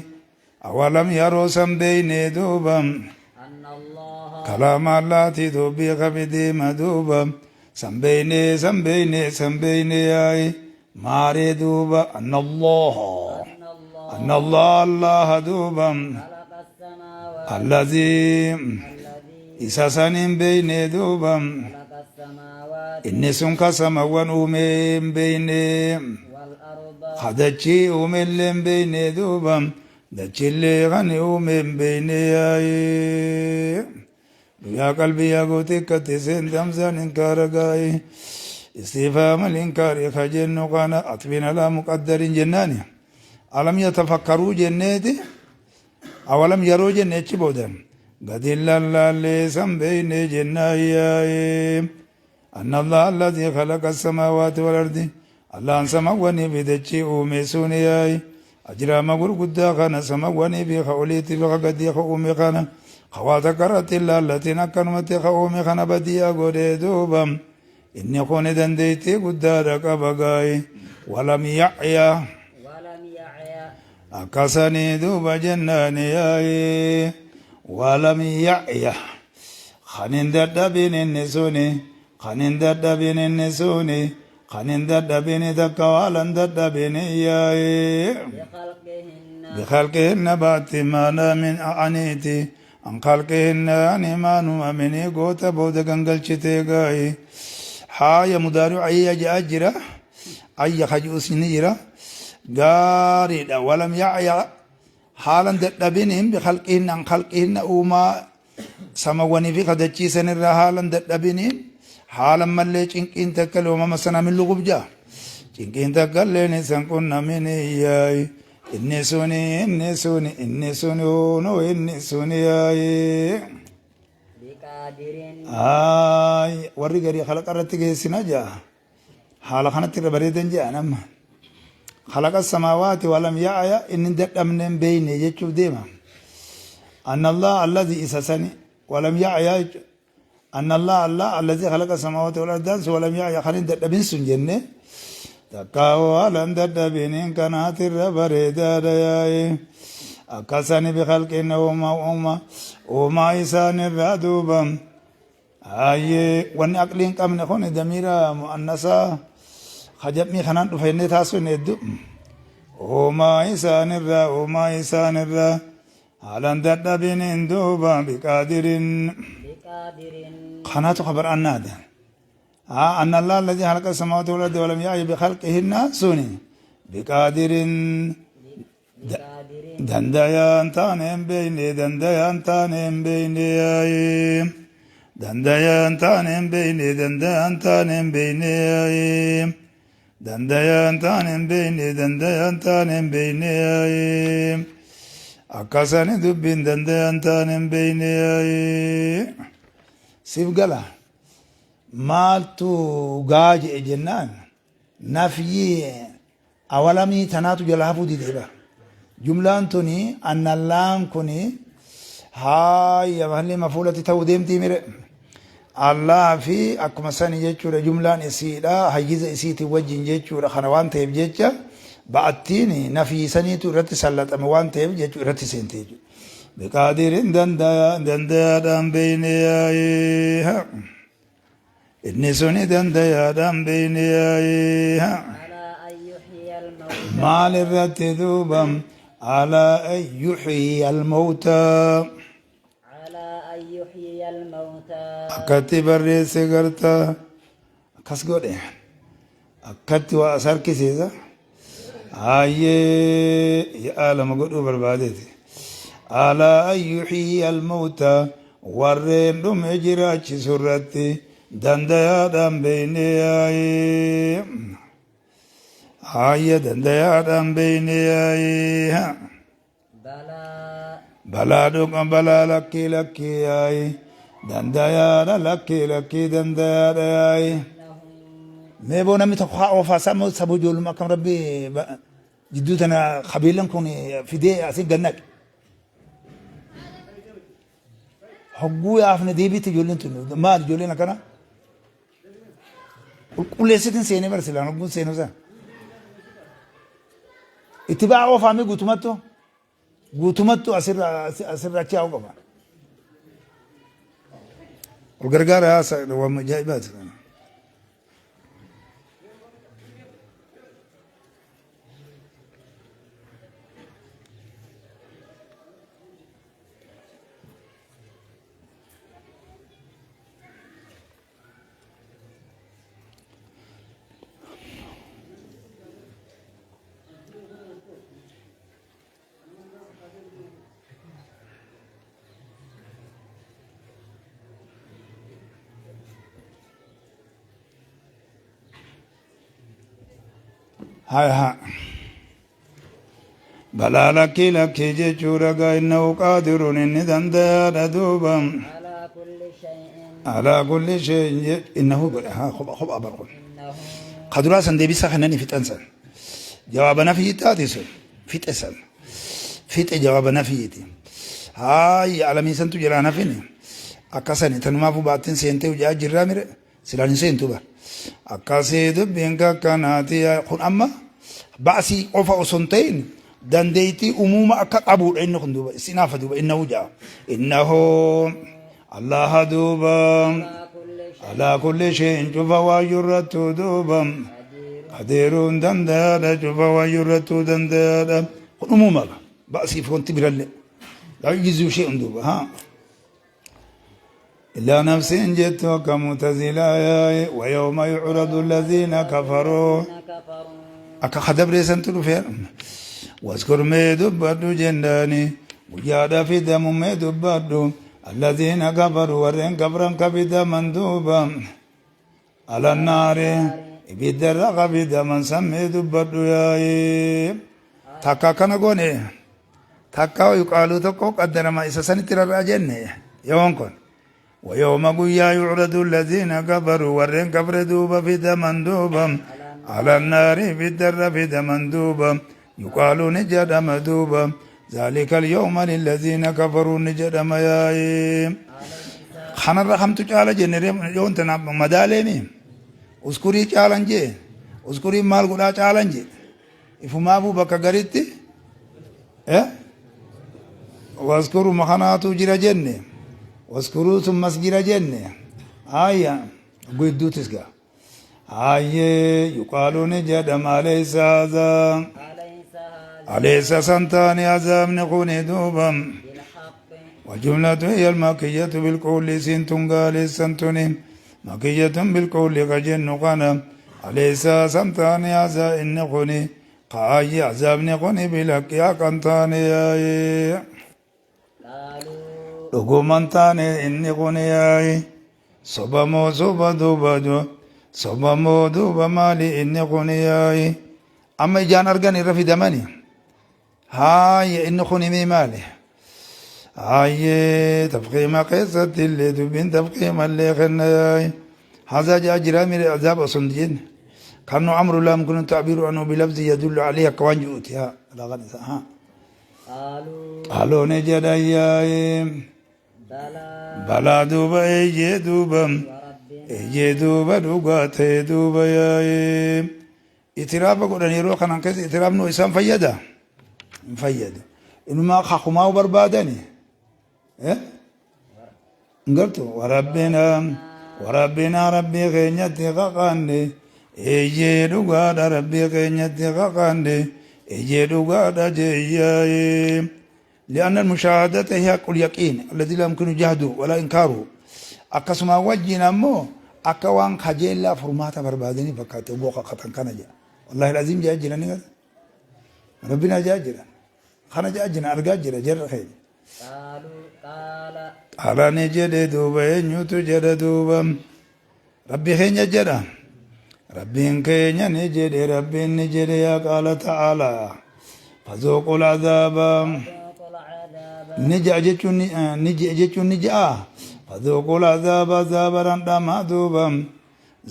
awalam yeroo san beeynee duuba Anna Allaha. kalaama allaati dubbii kabi deema duuba san beeynee san beeynee san beeynee yaayi maaree duuba anna allaha Anna Allaha. anna allaha allaha duuba Khalaqa as-samaawaati. alladhii Alladhii. isa san hin beeynee duuba Khalaqa as-samaawaati. Inni sun ka samawwan uume hin beeyne, Wal-arda. ka dachii uumellee hin beeyne duuba dachillee kan uume hin beeyne yaa'ee. Guyyaa qalbii yaa goote akkatti seente hamzaan inkaara gaa'e. Istifaama linkaari ka jennu kana atbiin alaa muqaddarin jennaani. Alam yatafakkaruu jenneeti Awalam yaroo jenne achi booda gadi hin lallaallee san beeyne jennaan yaa'e. Anna Allah alladhii khalaqa samaawaati wal ardi Allahan samawwanii fi dachii uume sun yaa'e. Ajraama gurguddaa kana samawwanii fi ka oliitti fi ka gadii ka uume kana ka waa takka irratti hin laallatin akkanumatti ka uume kana badiyaa godhee duuba inni kuni dandeettii guddaadha qaba gaa'e. Walam ya'ya. Walam ya'ya. Akkasanii duuba jennaani yaa'ii walam ya'ya kan hin dadhabin inni suni kan hin dadhabin inni suni kan hin dadhabin takka waalan dadhabin yaa'ii Bikhalqihinna. bikhalqihinna baatti maanaa min aniiti an khalqihinna ani maanuma minii goota booda gangalchitee gaa'i haaya mudaari'u ayya ja'a jira ayya kaji'us ni jira gaariidha walam ya'ya haalan dadhabiniin bikhalqihinna an khalqihinna uumaa samawwanii fi kadachiisan irraa haalan dadhabiniin haalan mallee cinqiin takka uumama sana min lugub ja'a cinqiin takka illeen isan qunnamini yaa'i inni suni inni suni inni suni hoonoo inni suni yaa'i Biqaadirin. Ay, warri garii khalaqa irratti geessina ja'a Haala kanatti irra bareedan jedhan amma. Khalaqa samaawaati walam ya'aya inni hin dadhabne hin beeyne jechuuf deema. Anna Allah alladhi isa sani walam ya'aya jechuudha. Anna Allah Allah alladhi khalaqa samaawaati wal ardaan sun walam ya'aya kan hin dadhabin sun jenne. Takkaahuu haalan dadhabiniin kanaatirra bareedaadha yaa'i. Akkasani bikhalqinna uumaa uumaa uumaa isaanirraa duuba. Hayyee wanni aqlii hin qabne kun damiira mu'annasaa ka jam'ii kanaan dhufa jennee taasifne hedduu. Uumaa isaanirraa uumaa isaanirraa haalan dadhabiniin duuba biqaadirin. Biqaadirin. Kanaatu kabar annaati. Haa anna Allah alladhi khalaqa samawati wal ardi walam ya'yi bi khalqihinna suni biqaadirin Biqaadirin. Dandayaan taane hin beeyne dandayaan taane hin beeyne yaa'ee dandayaan taane hin beeyne dandayaan taane hin beeyne yaa'ee dandayaan taane hin beeyne dandayaan taane hin beeyne yaa'ee akkasani dubbiin dandayaan taane hin beeyne yaa'ee siif gala maaltu gaa jedhe jennaan nafyii awalamii tanaatu jala hafuu didee bar. Jumlaan tuni annallaan kuni haaya mahalli mafuulatti ta'uu deemtii mire. Allah fi akkuma sani jechuudha jumlaan isiidha hayyiza isiitiin wajjin jechuudha kana waan ta'eef jecha ba'attiin nafyii saniitu irratti sallaxame waan ta'eef jechuu irratti seente jechuudha. Biqaadirin dandayaadhaan beeyne yaa'ee. Inni suni dandayaadhaan beeyne yaa'ee. Alaa an yuhyiya al-mawta. Maal irratti duuba alaa an yuhyiya al-mawta. Alaa an yuhyiya al-mawta. Akkatti barreesse garta akkas godhe akkatti waa as harkisiisa. Hayyee ya'a lama godhuu barbaadeeti. Alaa an yuhyiya al-mawta warreen dhume jiraachisu irratti dandayaadhaan beeyne yaa'ee. Haayya dandayaadhaan beeyne yaa'ee. Balaa. Balaa dhuga balaa lakkii lakkii yaa'i. Dandayaadha lakkii lakkii dandayaadha yaa'i. Innahu. Mee boo namni tokko haa oofaa sammuu sabuu ijoollummaa akkam rabbi jidduu tana qabiilan kun fidee asin gad naqe. Hogguu yaafne deebiitti ijoolleen tun maal ijoolleen akkana? Qulqulleessitin seenee bara silaan hogguun seenuu sana. Itti ba'aa oofaamee guutumattu guutumattu asirra asirra achi yaa'uu qaba. Wal gargaara haasa waan ajaa'ibaati. Haa haa. Balaa lakkii lakkii jechuu ragaa innahu qaadirun inni dandayaadha duuba. Alaa kulli shay'in. Alaa kulli shay'in innahu godha haa kopha kopha bar kun. Innahu. Kaduraa san deebisaa kennanii fixan san. Jawaaba nafii taate sun fixe san. Fixe jawaaba nafiiti. Haayya alamii santu jalaa nafini. Akkasani tanumaafuu baattiin seentee hojaa jirraa mire. Silaan hin seentu bar. Akkasii dubbiin kakkanaati kun amma ba'asii qofa osoo hin ta'in dandeettii umuuma akka qabuudha inni kun duuba isin hafa duuba innahu ja'a. Innahu Allaha duuba alaa kulli shay'in cufa waayyurrattuu duuba qadeeruun danda'aadha cufa waayyurrattuu danda'aadha. Kun umuuma ba'asiif wanti birallee. Laa yujizuu shay'un duuba haa. إلا نفس جئت كمعتزلة ويوم يعرض الذين كفروا أكا خدبري سنتلو فير واذكر مي دبدو جنداني ويادا في دم مي دبدو الذين كفروا ورين كفرا كبدا مندوبا على النار ibiddarra qabidaman sammee dubbadhu yaa'ee takka akkana goone takka yuqaaluu tokko qaddarama isa sanitti rarra'a jenne yeroon kun wayooma guyyaa yucradu alladhiina kafaruu warreen kafre duuba fidaman duuba ala annaari ibiddarra fidaman duuba yuqaaluu ni jedhama duuba zaalika alyawma lilladhiina kafaruu ni jedhama yaa'ee kanarra kamtu caala jenne yoon tana madaaleemi uskurii caalan jee Uskuriin maal godhaa caalan jedhe. Ifumaafuu bakka garitti waskuruma kanaatu jira jenne. Waskuruu summas jira jenne. Haaya gidduutis gaa. Hayyee yuqaalu ni jedhama alaysa haadhaa. أليس Alaysa هذا santaani azaabni kuni duuba. بالحق والجملة هي المكية بالقول سنتن قال سنتن مكية بالقول كجن قنا أليس سنتان هذا إن قني قاي عذاب نقني بالحق يا كنتان يا قالوا dhuguman taane inni kun yaa'i sobamoo soba duuba sobamoo duuba maali inni kun yaa'i amma ijaan argan irra fidamani haaya inni kun himee maali haayee tafqiima keessatti illee dubbiin tafqiima illee kenna yaa'i هذا جاء جرام العذاب أصلا جن كأنه أمر لا يمكن التعبير عنه بلفظ يدل عليه كوان جؤتها لا غني ها قالوا قالوا نجد يا بلى balaa duuba eeyyee duuba وربنا eeyyee duuba dhugaa ta'e duuba yaa'ee itiraafa godhan yeroo kanan keessa itiraafnu isaan fayyada hin fayyadu inumaa kakumaa barbaadani hin gartu warabbina warabbina rabbii keenyatti qaqaanne eeyyee dhugaadha rabbii keenyatti qaqaanne eeyyee dhugaadha jeeyyaa'ee لأن المشاهدة هي حق اليقين الذي لا يمكن جهده ولا إنكاره akkasuma wajjin ammoo akka waan kajeellaa furmaata barbaadanii fakkaate goqa qatan kana jedha wallahi alazim jaa jirani gata rabbina jaa jiran kana jaa jiran argaa jira jarra keenya قالوا قال qaala ni jedhe duuba eenyutu jedha duuba rabbi keenya jedha rabbiin keenya ni jedhe rabbiin ni jedhe yaa qaala ta'aalaa fazuuqul azaaba ذوقوا العذاب ni ja'a jechuun ni ji'a jechuun ni ja'a fazuuqul azaaba azaaba dhandhamaa duuba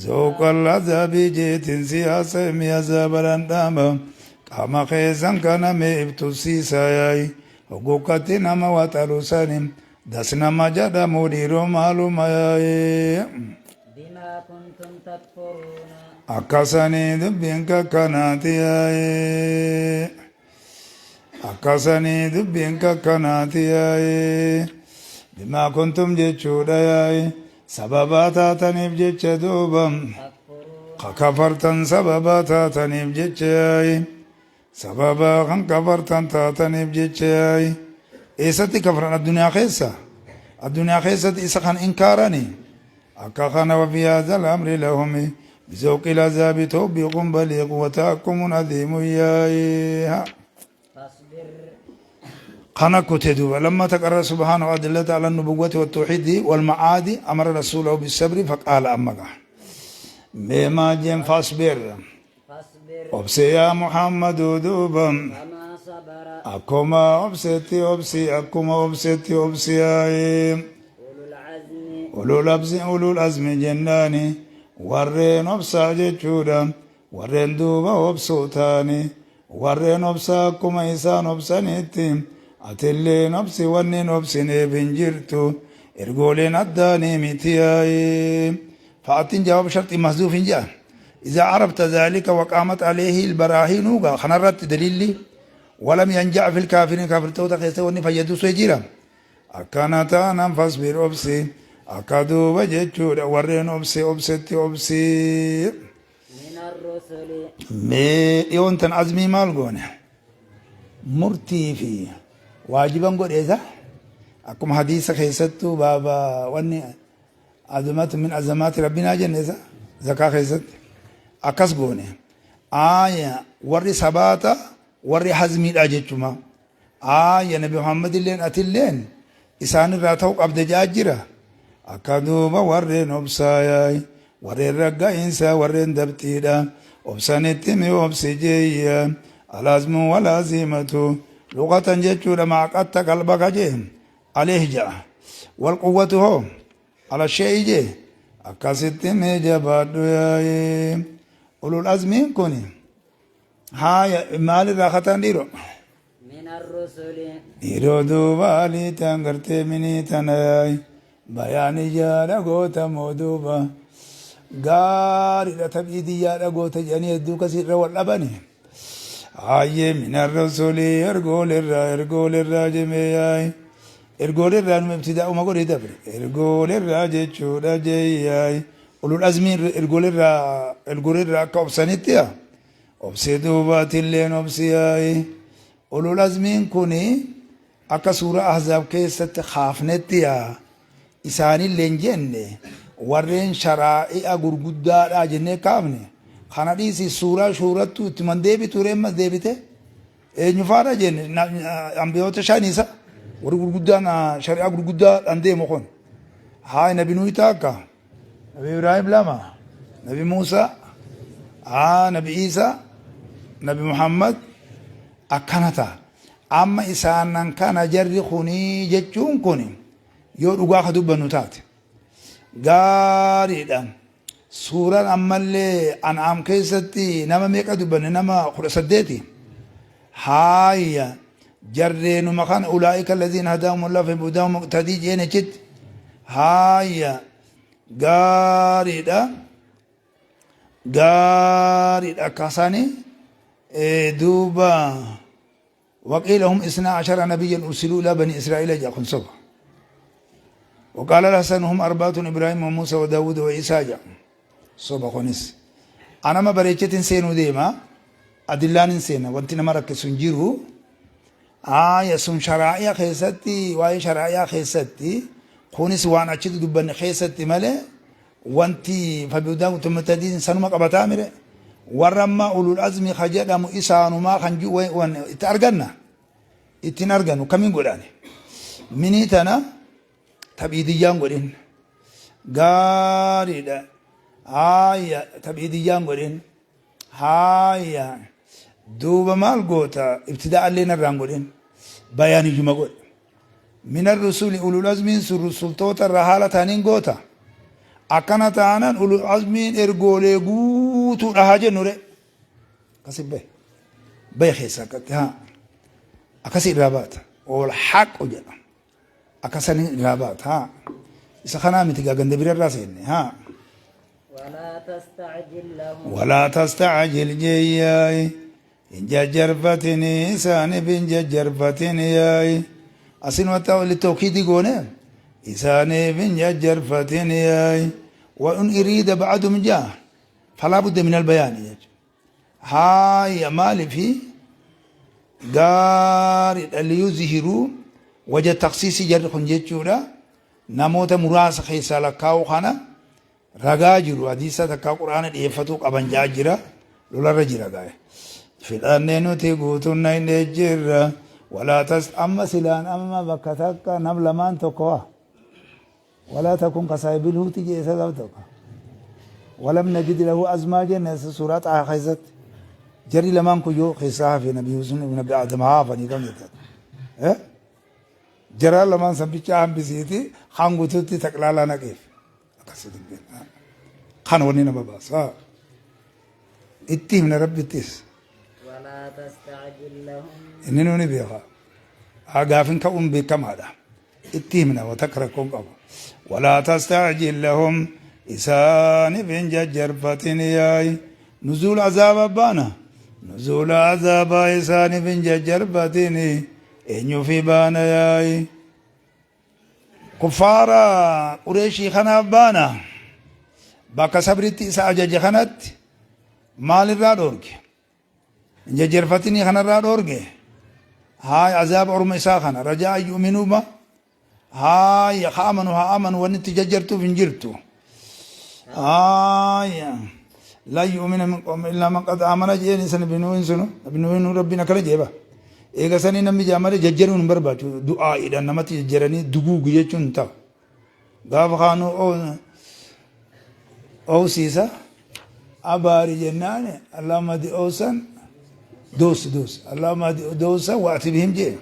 zuuqal azaabii jeetin siyaasa mi azaaba dhandhama qaama keessan kana mee ibtusiisa yaayi hoggukatti nama waxalu sani das nama jedhamu dhiiroo maaluma yaayi بما كنتم تكفرون akkasanii dubbiin kakkanaati yaayi akkasanii dubbiin kakkanaati yaayi bimaa kuntum jechuudha yaayi sababaa taataniif jecha duuba تكفرون ka kafartan sababaa taataniif jecha yaayi sababaa kan kafartan taataniif jecha yaayi eessatti kafran addunyaa keessa addunyaa keessatti isa kan inkaarani akka kana wafi haadha al-amri lahumi بذوق العذاب توبيق بليغ وتحكم عظيم يا فاصبر قنا كتدوب لما تقرر سبحانه أدلة على النبوة والتوحيد والمعاد أمر رسوله بالصبر فقال أمك بما جن فاصبر فاصبر أبسي يا محمد دوبا كما صبر أكما أبسيتي أبسي أكما أبسيتي أبسي أولو العزم أولو الأبز أولو الأزم جناني warreen obsaa jechuudha warreen duuba obsuu taani warreen obsaa akkuma isaan obsanitti atilleen obsi wanni obsineef hin jirtu ergooleen addaanii miti yaayi fa'atin jawaab sharxi mahzuuf hin jedhan إذا عرفت ذلك وقامت عليه البراهين خنرت دليلي ولم ينجع في الكافرين كافر توتا خيسة وني فيدو سيجيرا akkana taanaan fasbir obsi akka duuba jechuudha warreen obse obsetti obsi من الرسل mee dhiyoon tan azmii maal goone murtii fi waajiban godheesa akkuma hadiisa keessattuu baaba wanni azamatu min azamaati rabbinaa jenneesa zakaa keessatti akkas goone aaya warri sabaata warri hazmiidha jechuma aaya nabi muhammad illeen atilleen isaanirraa ta'u qabde jaa jira akka duuba warreen obsaayaay warreen ragga'iinsa warreen dabxiidha obsanitti mi obsi jeeyya alaazmu walaazimatu luqatan jechuudha maaqatta qalbaka jee aleeh ja'a walquwwatu hoo ala shee'i jee akkasitti mee jabaadhu yaa'ee ulul azmiin kun haaya maalirraa kataan dhiiro من الرسل Yeroo duuba alii tan gartee minii tana yaa'i bayaan ijaara gootamoo duuba. Gaariidha tab'iidiyyaadha goota jedhanii hedduu kasii irra wal dhabani. Hayyee minar rusulii ergoolerraa ergoolerraa jemee yaay. Ergoolerraa numa ibtidaa'uma godhee dabre. Ergoolerraa jechuudha jeeyaay. Ulul azmiin ergoolerraa ergoolerraa akka obsanitti yaa. Obsee duubaatilleen obsi yaay. Ulul azmiin kuni akka suuraa Ahzaab keessatti kaafnetti yaa isaanillee hin jenne warreen sharaa'i'a gurguddaadhaa jennee kaafne kana dhiisi suuraa shuurattuu ittuman deebitu ree ammas deebite eenyufaadha jenne ambiyoota shaniisa warri gurguddaan shari'aa gurguddaadhaan deemu kun haa nabi nuyi taakka nabi Ibraahim lama nabi Muusaa haa nabi Iisaa nabi Muhammad akkana ta'a. Amma isaanan kana jarri kunii jechuun kun yoo dhugaa ka dubbannu taate gaariidha. Suuraan ammallee An'aam keessatti nama meeqa dubbanne nama 18. Haaya jarreenuma kana ulaa'ika alladhiina hadaahumullahu fi hudaahum muqtadii jeen achitti. Haaya gaariidha. Gaariidha akkasani duuba waqiila hum isnaa ashara nabiyyan ursiluu ilaa bani israa'iila jedha kun soba. وقال الحسن هم أربعة إبراهيم وموسى وداود وعيسى جا صوبا خونس أنا ما بريتشتين سينو ديما أدلان سينا وانت نما ركسون جيرو آية سن شرائع خيستي واي شرائع خيستي خونس وانا أشد دبن خيستي مالي Wanti fabihudaa muhtadiin sanuma qabataa mire warra amma ulul azmi ka jedhamu isaanumaa kan ji'u wan itti arganna ittiin arganu kamiin godhaani minii tana tab'iidiyyaan godhin gaariidha haaya tab'iidiyyaan godhin haaya duuba maal goota ibtidaa'allee narraan godhin bayaaniyyuma godhe Mina rusuli ulul azmiin sun rusultoota irraa haala ta'aniin goota. Akkana taanan ulul azmiin ergoolee guutuudha haa jennu re. Akkasi bahe. Bahe keessa akkatti haa. Akkasi irraa baata. Wal haqu jedha. Akkasanii irraa baata haa. Isa kanaa miti gaa ganda bira irraa seenne haa. Walaa tasta'jil lahum. Walaa tasta'jil jeeyyaay. Hin jajjarfatini isaaniif hin jajjarfatini yaa'i asinumatti wali tawkiidii goone isaaniif hin jajjarfatini yaa'i wa in iriida ba'adum jaa falaa budda min albayaani jechuudha. Haaya maalifi gaariidha liyuzhiruu waja taksiisii jarri kun jechuudha namoota muraasa keessaa lakkaa'uu kana Ragaa jiru hadiisa takkaa qur'aana dhiyeeffatuu qaban jaa jira lolarra jira gaa'e. Fidhannee nuti guutuun naynee jirra walaa tas amma silaan amma bakka takka nam lamaan tokko waa walaa takun kasaahibil huuti jee isa gaf tokko walam najid lahu azmaa jenne suuraa xaaha keessatti jarri lamaan kun yoo keessaa hafe nabi Yuusuf nabi Adam haa hafanii kam jettan eh jaraa lamaan san bichaa hambisiiti kaan guutuutti taqlaalaa naqeef. Akkasii dubbiin. Kana wanni nama baasa. Itti himna rabbittis. Walaa tasta'jil lahum. Inni nuni beeka. Haa gaafin ka'uun beekamaadha. Itti himna wa takka rakkoon qabu. Walaa tasta'jil lahum isaaniif hin jajjarfatin yaa'i. Nuzuul azaaba baana. Nuzuula azaabaa isaaniif hin jajjarfatin eenyuufi baana yaa'i. Kuffaara Qureeshii kanaaf baana bakka sabritti isa ajaje kanatti maalirraa dhoorge? Hin jajjarfatinii kanarraa dhoorge? Haay azaaba orma isaa kana rajaa yu'minuu ma haay haa amanu haa amanu wanni itti jajjartuuf hin jirtu. Haay lan yu'mina min qawmi illaa man qad amana jeen isa nabi nuuhin sunu nabi nuuhin rabbiin akkana jeeba. Eega sanii namni jaa malee jajjaruun hin barbaachisu. Du'aa'iidhaan namatti jajjaranii duguugu jechuun hin ta'u. Gaafa kaanuu oowsiisa abaari jennaan Allahumma di oowsan doos doos Allahumma di doosan wa'ati bihim jee.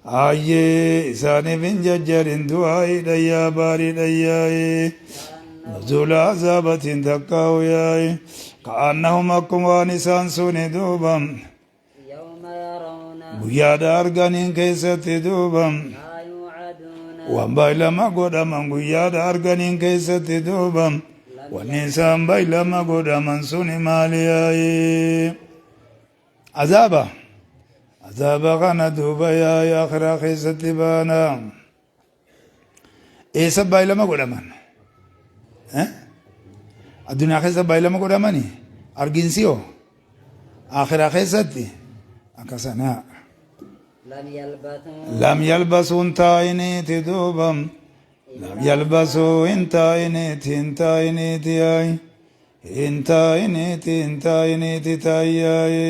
Ayyee isaaniif hin jajjarin du'aa'iidhaan yaa baariidhaan yaa'ee. Nuzuula azaabatiin takkaa'u yaa'e. Ka'annahum akkuma waan isaan suni duuba. Yawma yarawna Guyyaadha arganiin keessatti duuba. maa yuucaduuna Waan baay'ilama godhaman guyyaadha arganiin keessatti duuba. Wanni isaan baylama godhaman suni maali yaa'ii? Azaaba. Azaaba kana duuba yaa'ii akhiraa keessatti baana. Eessa baylama godhaman? Addunyaa keessa baylama godhamani? Argiinsi hoo? Akhiraa keessatti akkasanaa. Lam yalbathuu. Lam yalbasuu hin taa'iniiti duuba. Lam yalbasuu hin taa'iniiti hin taa'iniiti yaa'i. Hin taa'iniiti hin taa'iniiti taa'i yaa'i.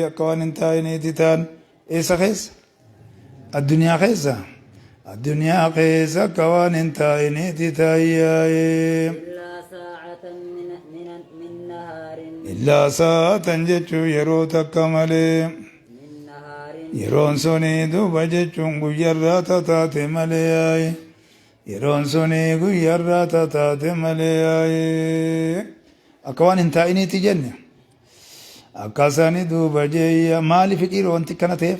Akka waan hin taa'iniiti ta'an. Eessa keessa? Addunyaa keessa. Addunyaa keessa akka waan hin taa'iniiti taa'i yaa'i. Illaa saa'atan min min min nahaarin. Illaa saa'atan jechuun yeroo takka malee. Yeroon suni duuba jechuun guyyarraa tataate malee yaa'i. Yeroon suni guyyarraa tataate malee yaa'i. Akka waan hin taa'iniiti jenne. Akkasani duuba jeeyya maaliif dhiiroo wanti akkana ta'eef?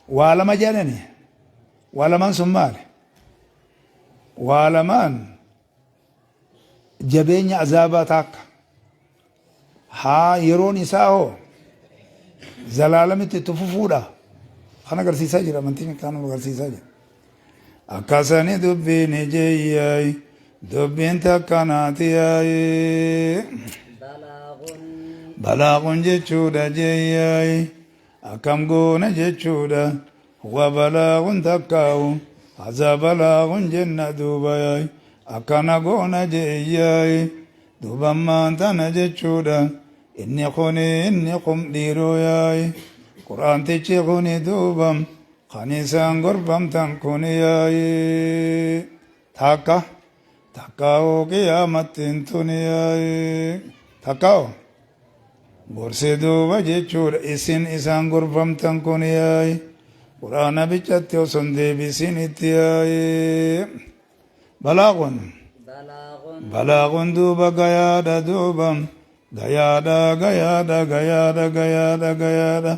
Waa lama jedhani. Waa lamaan sun maali? Waa lamaan jabeenya azaabaa taakka. Haa yeroon isaa hoo zalaalamitti itti fufuudha. Kan agarsiisaa jira amantiin kan agarsiisaa jira. Akkasani dubbiin ijeeyyaay dubbiin takkanaati yaay. Balaagun. Balaagun jechuudha jeeyyaay akkam goona jechuudha. Huwa balaagun takkaawu haza balaagun jenna duuba yaay akkana goona jeeyyaay. Duuba ammaan tana jechuudha inni kuni inni kum dhiiroo yaa'i qur'aantichi kuni duuba kan isaan gorfamtan kuni yaa'i takka takkaa'oo qiyaamattiin tuni yaa'i takkaa'oo gorsi duuba jechuudha isin isaan gorfamtan kuni yaa'i qur'aana bichatti osoo hin deebisin itti yaa'i Balaagun. Balaagun duuba gayaadha duuba. Gayaadha gayaadha gayaadha gayaadha gayaadha.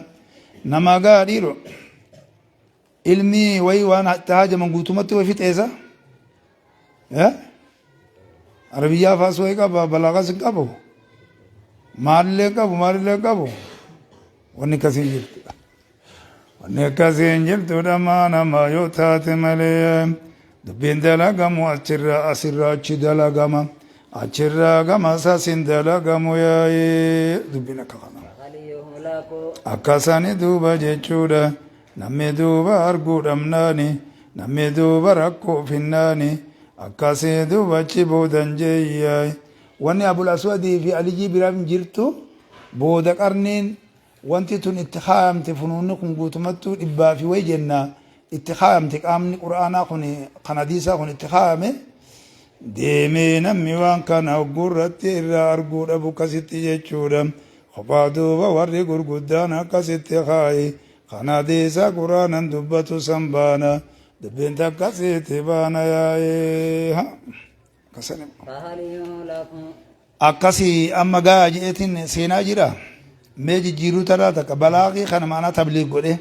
Nama gahaa dhiiro. Ilmi wayii waan itti haajaman guutumatti wayi fixeessa. Arabiyyaa faas wayi qaba balaaqas hin qabu. Maalillee hin qabu maalillee hin qabu. Wanni akkasii hin jirtu. Wanni akkasii hin jirtu dhamaa namaa yoo taate malee dubbiin dalagamu achirraa asirraa achi dalagama achirraa gama sasin dalagamu yaa'ee dubbiin akka kana. Akkasani duuba jechuudha namni duuba arguu dhabnaani namni duuba rakkoo finnaani akkasii duuba achi boodan jeeyyaay. Wanni Abul Aswadii fi Alijii biraa hin jirtu booda qarniin Wanti tun itti kaayamte funuunni kun guutumattuu dhibbaa fi way jenna itti kaayamte qaamni qur'aanaa kun kan hadiisaa kun itti kaayame deemee namni waan kana hogguu irratti irraa arguu dhabu akkasitti jechuudha. Kophaa duuba warri gurguddaan akkasitti kaayi kan hadiisaa qur'aanan dubbatu san baana dubbiin takkasiitti baana yaa'ee. Akkasani. Fahal yuhlaku. Akkasi amma ga'a je'eetiin seenaa jira. Mee jijjiiruu taraa takka balaaqii kana maanaa tabliig godhe.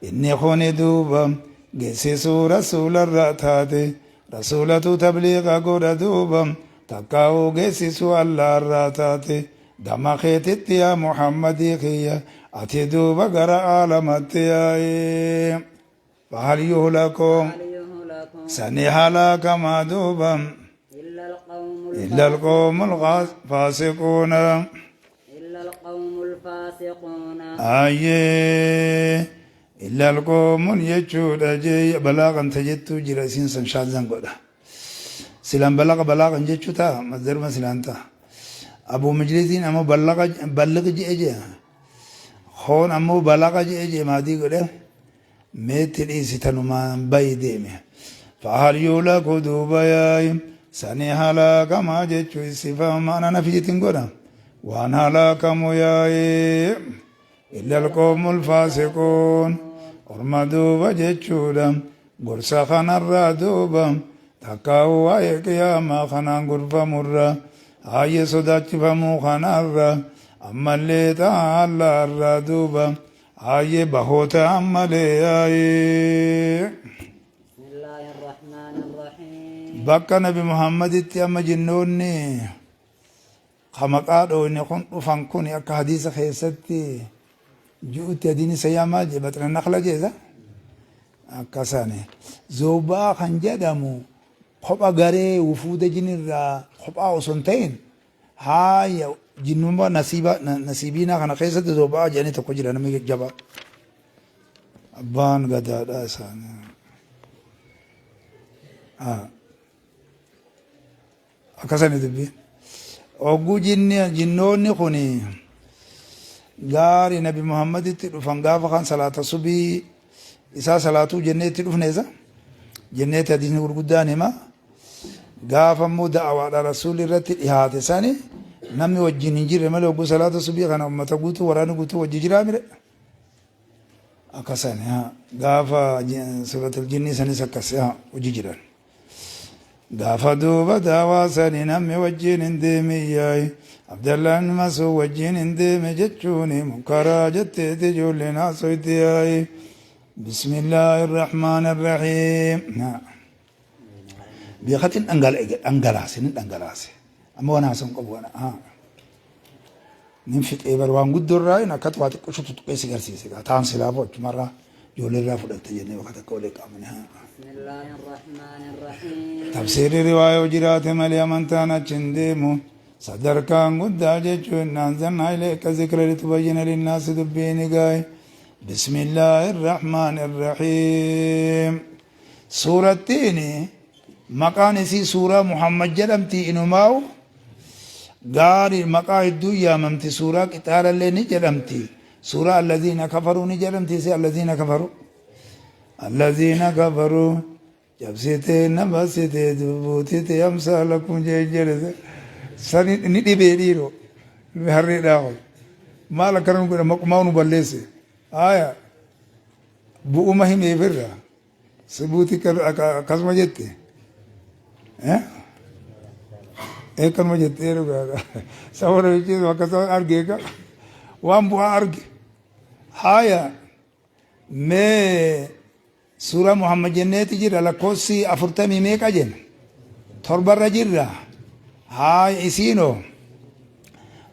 Inni kuni duuba geessisuu rasuularraa taate rasuulatu tabliiqa godha duuba takkaa'uu geessisuu allaarraa taate gama keetitti yaa Muhammadii kiyya ati duuba gara aalamatti yaa'ee. Fahal yuhlaku sani halaakamaa duuba illa alqawmul faasiquuna ayyee illa alqawmun jechuudha jee balaaqan ta jettuu jira isiin san shaazan godha silaan balaqa balaaqan jechuu ta'a masdaruma silaan ta'a abuu majlisiin ammoo ballaqa balliqi je'e jee hoon ammoo balaqa je'e jee maadii godhe Mee itti dhiisi tanumaan bayi deemi. Fahal yuhlaku duuba yaa'i sani halaakamaa jechuu istifaama ma'ana nafiitiin godha. Waan halaakamu yaa'i illa alqawmul faasiquun orma duuba jechuudha. Gorsa kanarraa duuba takkaa'u waa'ee qiyaamaa kanaan gorfamurraa haayye sodaachifamuu kanarraa ammallee ta'allaarraa duuba Ayyee bahoota ammalee yaa'ee. Bismillahirrahmanirrahiim. Bakka Nabi Muhammaditti amma jinnoonni ka maqaa dhooyne kun dhufan kun akka hadiisa keessatti ji'utti hadiini sayyaa maal jedhe baxna nakla jeesa akkasani. Zoobaa kan jedhamu kopha garee wufuuda jinirraa kophaa osoo hin ta'in haaya jinnummaa nasiiba nasiibiinaa kana keessatti zoobaa jedhanii tokko jira namni jabaa. Abbaan gadaadhaa isaanii. Akkasani dubbiin. Ogguu jinni jinnoonni kun gaari Nabi Muhammaditti dhufan gaafa kan salaata subii isaa salaatuu jennee itti dhufneesa jenneetti hadiisni gurguddaan hima. Gaafa immoo da'awaadha rasuulli irratti dhihaate sani namni wajjin hin jirre malee ogguu salaata subii kana ummata guutuu waraana guutuu wajji jiraa mire. Akkasan gaafa suratul jinnii sanis akkas hojii jiran. Gaafa duuba daawaa sani namni wajjin hin deemin yaa'i Abdallaan masuu wajjin hin deeme jechuun munkaraa jetteeti ijoolleen haasoyti yaa'i. Bismillaahi irrahmaan irrahiim. Beekatiin dhangalaase ni dhangalaase. Amma waan haasan qabu kana. Nin fixee bar waan guddoo irraa hin akkatu waa xiqqoo tuttuqee si garsiise gaa taan silaafuu achumarraa ijoollee irraa fudhatte jennee bakka takka walii qaamne. Bismillaahi Rahmaani Rahiim. Tafsiirri riwaayoo jiraate malee amantaan achi hin deemu. Sadarkaan guddaa jechuun anzalnaa ilayka zikra litubayyina linnaasi dubbiini gaa'e. Bismillaahi Rahmaani Rahiim. Suurattiin maqaan isii suuraa Muhammad jedhamti inumaa'u gaari maqaa hedduu yaamamti suuraa qixaalallee ni jedhamti suuraa allaziina kafaruu ni jedhamti isii allaziina kafaruu allaziina kafaruu cabsitee nabasitee dubbuutite amsaalakum jee jedhe sani ni dhibee dhiiroo ilmi harreedhaa kun maal akkana nu godha maqumaa nu balleesse haaya bu'uma himeefirra Sibuuti akkasuma jette. Akkanuma jettee dhugaadha. Saba namichi akkasuma arge egaa waan bu'aa arge. Haaya mee suuraa Muhammad jenneeti jira lakkoofsi afurtamii meeqa jenna? Torbarra jirra. Haaya isiinoo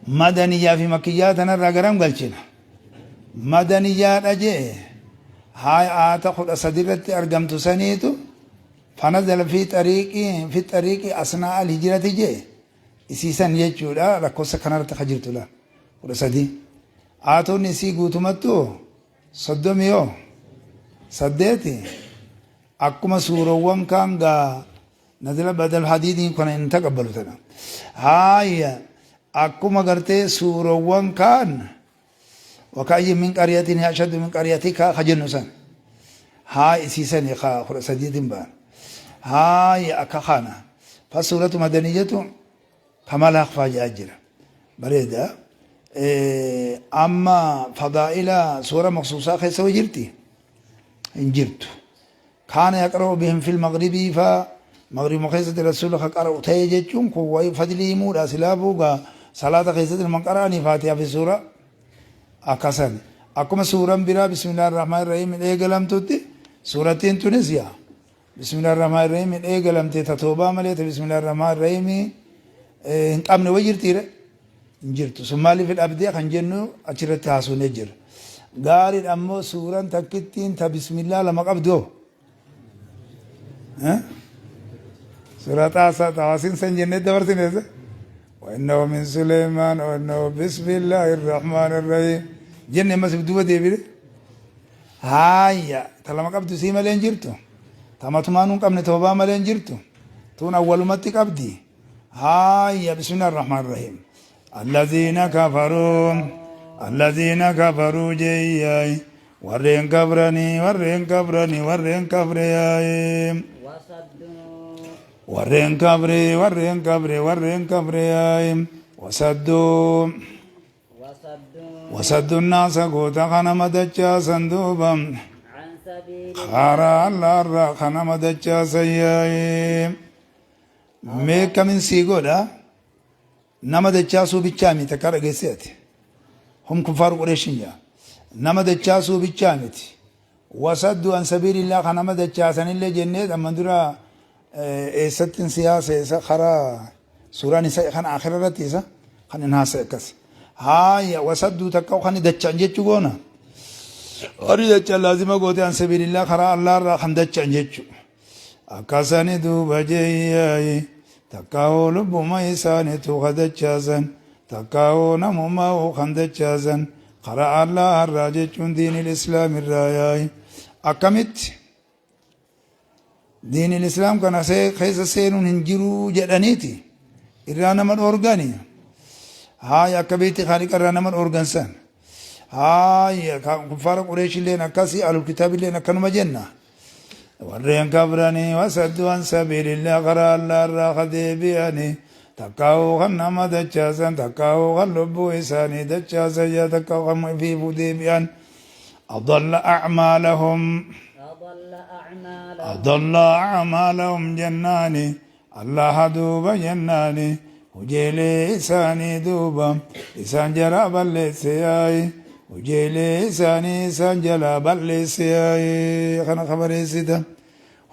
madaniyyaa fi makiyyaa tanarraa garam galchina? Madaniyyaadha je'e haaya aata 13 irratti argamtu saniitu fanazala fi xariiqi fi xariiqi asnaa al hijrati je'e isii san jechuudha lakkoofsa kanarratti ka jirtu la 13 aatonni isii guutumattu soddomii yoo saddeeti akkuma suurowwan kaan gaa nazala badal hadiidiin kana hin taqabbalu tana haaya akkuma gartee suurowwan kaan Wakaayyin min qaryatin hiya ashaddu min qaryatika ka jennu san haa isii sani ka 13tin ba'an haaya akka kana fasuuratu madaniyatu kama laaqfaa jedhaa jira bareeda amma fadaa'ila suura maqsuusaa keessa wa jirti hin jirtu Kaana yaqra'u bihim fil maghribii fa maghribuma keessatti rasuula ka qara'u ta'e jechuun kun wayi fadlii himuudha silaafuu gaa salaata keessatti naman qara'anii faatihaa fi suura akkasan akkuma suuran biraa bismillaahi rahmaani rahiim hin eegalamtutti suurattiin tunis yaa bismillaahi rahmaani rahiim hin eegalamte ta toobaa malee ta bismillaahi rahmaani rahiim hin qabne way jirtiire hin jirtu. Sun maaliif dhabdee kan jennu achirratti haasofnee jirra. Gaariidha ammoo suuraan takkittiin ta bismillaa lama qabdu hoo? Eh? Suuraa xaasaa xaasiin san jennee dabarsine isa. وإنه من سليمان وإنه بسم الله الرحمن الرحيم jenne ammas duuba deebine haaya ta lama qabdu sii malee hin jirtu ta matumaan hin qabne toobaa malee hin jirtu tun awwalumatti qabdi Haaya bismillah ar-rahmaan ar-rahiim. Allaziina kafaruu allaziina kafaruu jeeyyaay warreen kafranii warreen kafranii warreen kafre yaa'ee Wasadduu. warreen kafre warreen kafre warreen kafre yaa'ee wasadduu Wasadduu. wasaddu naasa goota kana madachaasan duuba An sabiili. karaa allaarraa kana madachaasan yaa'ee Mee kamin sii godha nama dachaasuu bichaa miti akka dhageessee ati. Hum kuffaaru Qureeshin jaa. Nama dachaasuu bichaa miti. Wasaddu an sabiilillah kan nama dachaasanillee jennee amman dura Eessattin si haasa'e isa karaa suuraan isa kan akhira irratti isa kan hin haasa'e akkas. Haaya wasadduu takka kan dacha'an jechuu goona. Warri dacha'an laazima goote an sabiilillah karaa Allah irraa kan dacha'an jechuu. Akkasani duuba jeeyyaayi takkaa'uu lubbuma isaanitu ka dachaasan takkaa'uu namumaa'uu kan dachaasan karaa Allah irraa jechuun diinil islaam irraa yaayi. Akkamitti? Diiniin islaam kana keessa seenuun hin jiru jedhaniiti irraa nama dhoorgani. Haaya akka beekti khaaliqa irraa nama dhoorgan san. Haaya kuffaara Qureeshilleen akkasii ahlul kitaabilleen akkanuma jenna. Warreen kabranii wasaddu an sabiilillah karaa Allah irraa ka deebi'anii takkaa'uu kan nama dachaasan takkaa'uu kan lubbuu isaanii dachaasan yaa takkaa'uu kan ifiifuu deebi'an. Adalla a'maalahum. أضل أعمالهم. Adalla a'maalahum jennaani Allaha duuba jennaani hujeelee isaanii duuba isaan jalaa balleesse yaa'i hujeelee isaanii isaan jalaa balleesse yaa'i kana kabareessita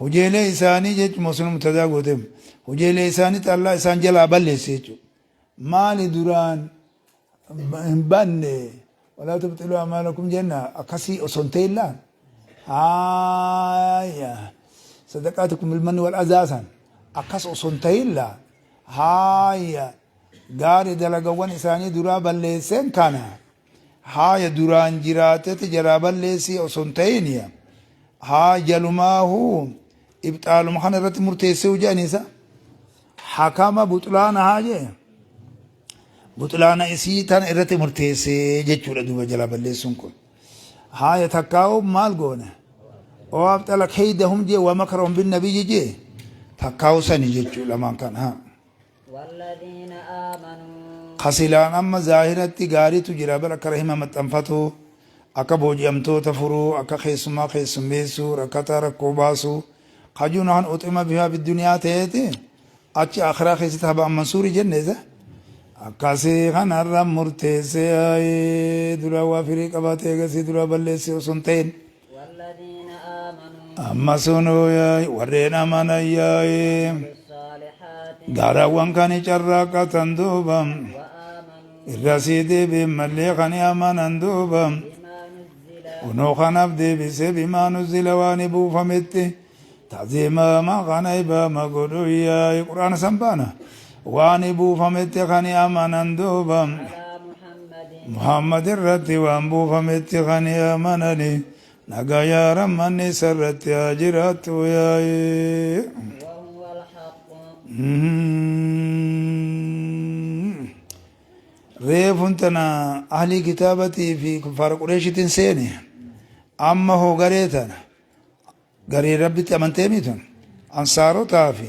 hujeelee isaanii jechuun mosuma mubtadaa gootem hujeelee isaanii Allah isaan jalaa balleesse jechuudha maali duraan hin banne walaa tubxiluu amaalakum jenna akkasii osoo hin ta'in laan haaya sadaqaatikum bilmanni wal azaa san akkas osoo hin ta'in laa haaya gaari dalagawwan isaanii duraa balleesseen kana haaya duraan jiraatete jalaa balleessii osoo hin ta'in haa jalumaahu ibxaaluma kana irratti murteessee jedhaniisa Hakama buxlaanahaa jee buxlaana isii tana irratti murteessee jechuudha duuba jalaa balleessuun kun. Haaya takkaa'u maal goone? Oo abxala keydahum jee wa makrahum bin nabiyyi jee takkaa'u sani jechuu lamaan kan haa. والذين آمنوا Kasilaan amma zaahiratti gaariitu jira bar akka rahima maxxanfatu akka booji'amtoota furuu akka keessummaa keessummeessuu rakkataa rakkoo baasuu Kajuun han uxima bihaa bidduniyaa ta'eeti achi akhiraa keessatti haba mansuuri jenne isa akkasii kanarra murteessee ayee dura waa firii qabaatee eegasii dura balleessee osoo hin ta'in والذين آمنوا amma sunuu yaay warreen amanan yaa'ee بالصالحات gaarawwan kan carraaqatan duuba وآمنوا irra sii deebiin mallee kan amanan duuba بما نزل Kunoo kanaaf deebisee bimaa nuzzila waan buufametti ta'ziima ma kana ibaama godhu yaa'i quraana san baana waan buufametti kan amanan duuba على محمد Muhammad irratti waan buufametti kan amanani nagayaa rammanni isarratti haa jiraattu yaa'i. وهو الحق Reefun tana ahlii kitaabatii fi kuffaara Qureeshitiin seene. Amma hoo garee tana garee Rabbitti amanteemii tun ansaarotaa fi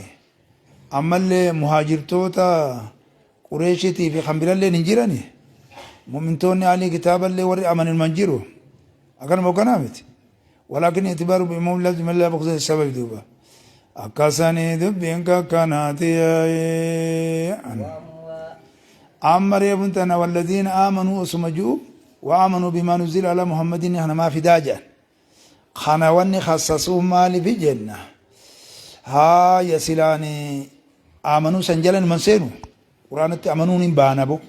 ammallee muhaajirtoota Qureeshitii fi kan biralleen hin jirani. Mu'mintoonni ahlii kitaaballee warri amanin man jiru. Akkanuma hogganaa miti. Walaakin itibaaru bi'umuum lafzi man laa buksa sababi duuba. Akkasanii dubbiin kakkanaati yaa'ee. Amma reefun tana walladiina aamanuu osuma ji'u wa aamanuu bimaa nuzila alaa muhammadin kana maa fidaa jedhan. Kana wanni khassasuuf maalifi jenna. Haaya silaani aamanuu san jala numan seenu. Quraanatti amanuun hin baana bo.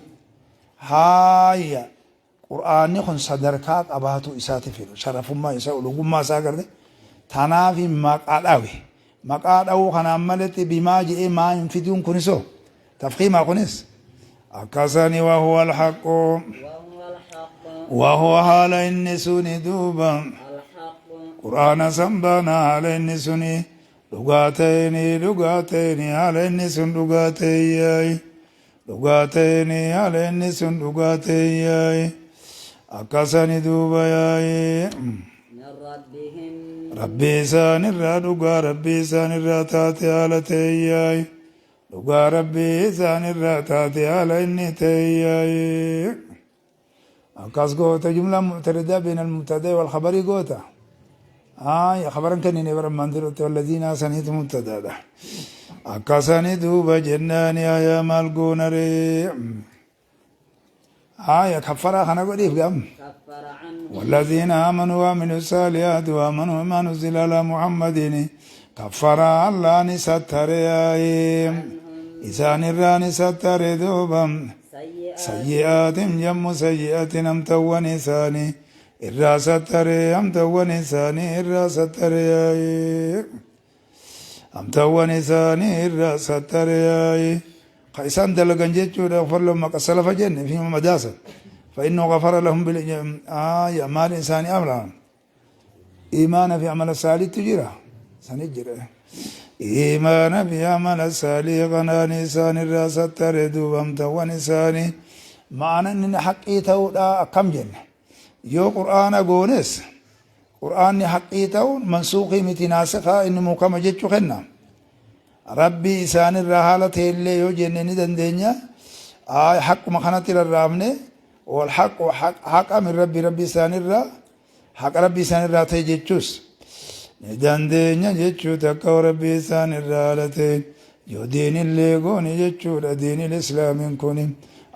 Haaya Qur'aanni kun sadarkaa qabaatuu isaati fedhu sharafummaa isaa ulugummaa isaa garte tanaafi maqaa dhawe maqaa dhawuu kanaan maletti bimaa je'ee maa hin fiduun kunisoo tafkiimaa kunis akkasani wahuwa alhaqu وهو الحق wahuwa haala inni suni duuba الحق qur'aana san baana haala inni suni dhugaa ta'eni dhugaa ta'eni haala inni sun dhugaa ta'e Dhugaa ta'eeni haala inni sun dhugaa ta'e yaa'i akkasani duuba yaa'i من ربهم rabbii isaan irraa dhugaa rabbii isaan irraa taate haala ta'e yaa'i dhugaa rabbii isaan irraa taate haala inni ta'e yaa'i akkas goota jumlaa mu'taridaa beena al-mubtadaa wal khabarii goota ay khabaran kennine bara ammaan duratti walladiina saniitu mubtadaadha akkasani duuba jennaani ayaa maal goona ree aya kaffaraa kana godhiif gam كفر عنهم والذين آمنوا وعملوا الصالحات وآمنوا بما نزل على محمد Kaffara Allaani sattare yaayi. Isaan irraani sattare duuba. Sayyi'aatim jammu sayyi'atin amtawwan isaanii irraa sattare amtawwan isaanii irraa sattare yaayi. Amtawwan isaanii irraa sattare yaayi. Ka isaan dalagan jechuudha farlahum maqa salafa jenne fi madaasa. Fa innu ghafara lahum bil aaya maal isaanii amla. Iimaana fi amala saaliitu jira. Sani jira. Iimaana fi amala saalii kanaan isaan irraa sattare duuba amtawwan isaanii ma'ana inni haqqii ta'uudha akkam jenna. Yoo qur'aana goones qur'aanni haqqii ta'uun mansuuqii miti naasikhaa inni muukama jechuu kenna. Rabbii isaanirraa haala ta'ellee yoo jenne ni dandeenya. Haqquma kanatti rarraafne wal haqqu haqa min rabbi rabbi isaanirraa haqa rabbii isaan irraa ta'e jechuus ni dandeenya jechuu takka rabbii isaan irraa haala ta'e yoo diinillee goone jechuudha diinil islaamiin kun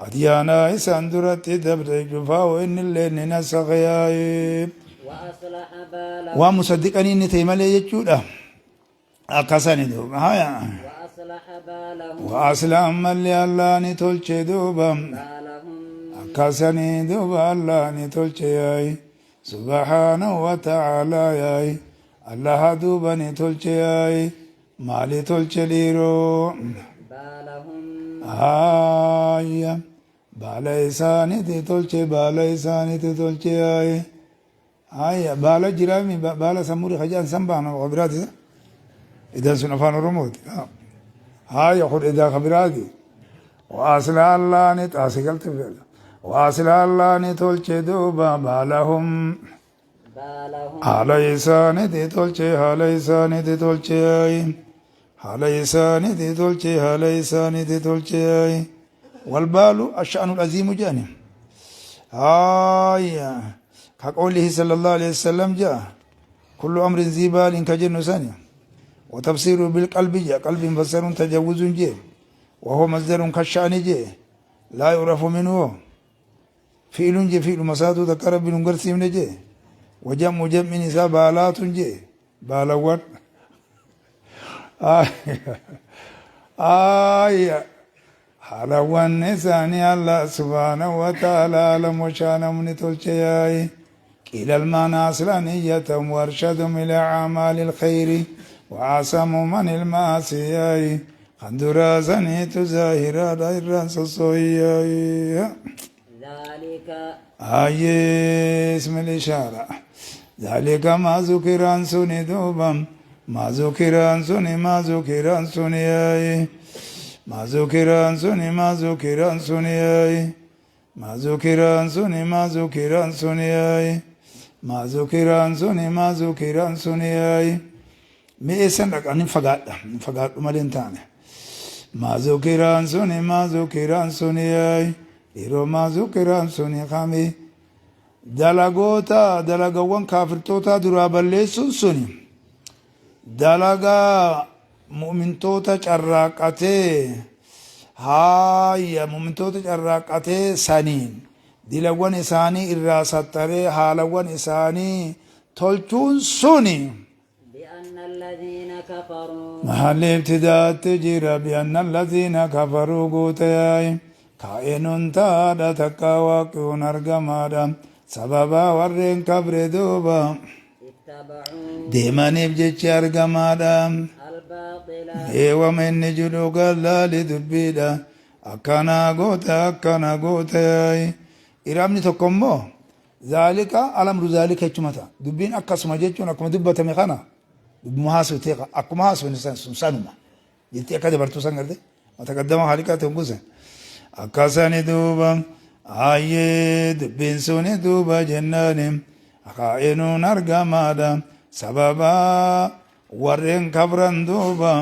adyaanaa isaan duratti dabre cufaa'u innillee ni nasakhayaa'e وأصلح بالهم waan musaddiqanii inni ta'e malee jechuudha akkasani duuba haya وأصلح بالهم waasla ammallee allaa ni tolche duuba بالهم akkasanii duuba allaa ni tolche yaa'i subhaanahu wa ta'aalaa yaa'i allaha duuba ni tolche yaa'i maali tolche dhiiroo بالهم haaya baala isaaniiti tolche baala isaaniiti tolche yaa'i haaya baala jiraami baala sammuuri kajaan san baana kabiraati idan sun afaan oromooti haaya kun idaa kabiraati waasla allaani xaasi galte waasla allaani tolche duuba baalahum بالهم haala isaaniiti tolche haala isaaniiti tolche yaa'i haala isaaniiti tolche haala isaaniiti tolche yaa'i والبال الشأن العظيم جاني آية كقوله صلى الله عليه وسلم جاء كل أمر ذي بال كجن سنة وتفسيره بالقلب جاء قلب مفسر تجوز جاء وهو مصدر كالشأن جاء لا يعرف منه فعل جاء فعل مساد ذكر بن من جاء وجمع جمع نساء بالات جاء بالوات آية haalawwan isaanii Allah subhaanahu wa ta'ala alamu shaanamni tolche yaa'i قيل المعنى أصلا نيتهم وأرشدهم إلى أعمال الخير وعصموا من المعاصي خندرا سنيت زاهرا دائرا سصويا ذلك آي اسم الإشارة ذلك ما ذكر عن سني دوبا ما ذكر عن سني ما ذكر عن سني آي ما ذكر عن سني ما ذكر عن سني آي ما ذكر عن سني ما ذكر عن سني آي ما ذكر عن سني ما ذكر عن سني آي mi'eessan dhaqa nin fagaadha nin fagaadhu malee hin taane ما ذكر عن سني ما ذكر عن سني آي yeroo ما ذكر عن سني kami dalagoota dalagawwan kaafirtoota duraa balleessuun suni dalagaa mu'mintoota carraaqatee haaya mu'mintoota carraaqatee saniin dilawwan isaanii irraa sattaree haalawwan isaanii tolchuun suni بأن الذين كفروا محل ابتداء جرى بأن الذين كفروا قوتياي كائن تادا تكا واقع أرقمادا سببا ورين كبر دوبا اتبعوا deemaniif jecha argamaadha الباطل eewama inni jedhu gallaali dubbiidha akkana goota akkana goota iraamni tokko immoo ذلك الأمر ذلك jechuma ta'a dubbiin akkasuma jechuun akkuma dubbatame kana dubbuma haasofte akkuma haasofne san sun sanuma jettee akka dabartuu san garte mataqaddama haaliqaa ta'e gosa akkasani duuba ayyee dubbiin suni duuba jennaani kaa'inuun argamaadha sababa warreen kabran duuba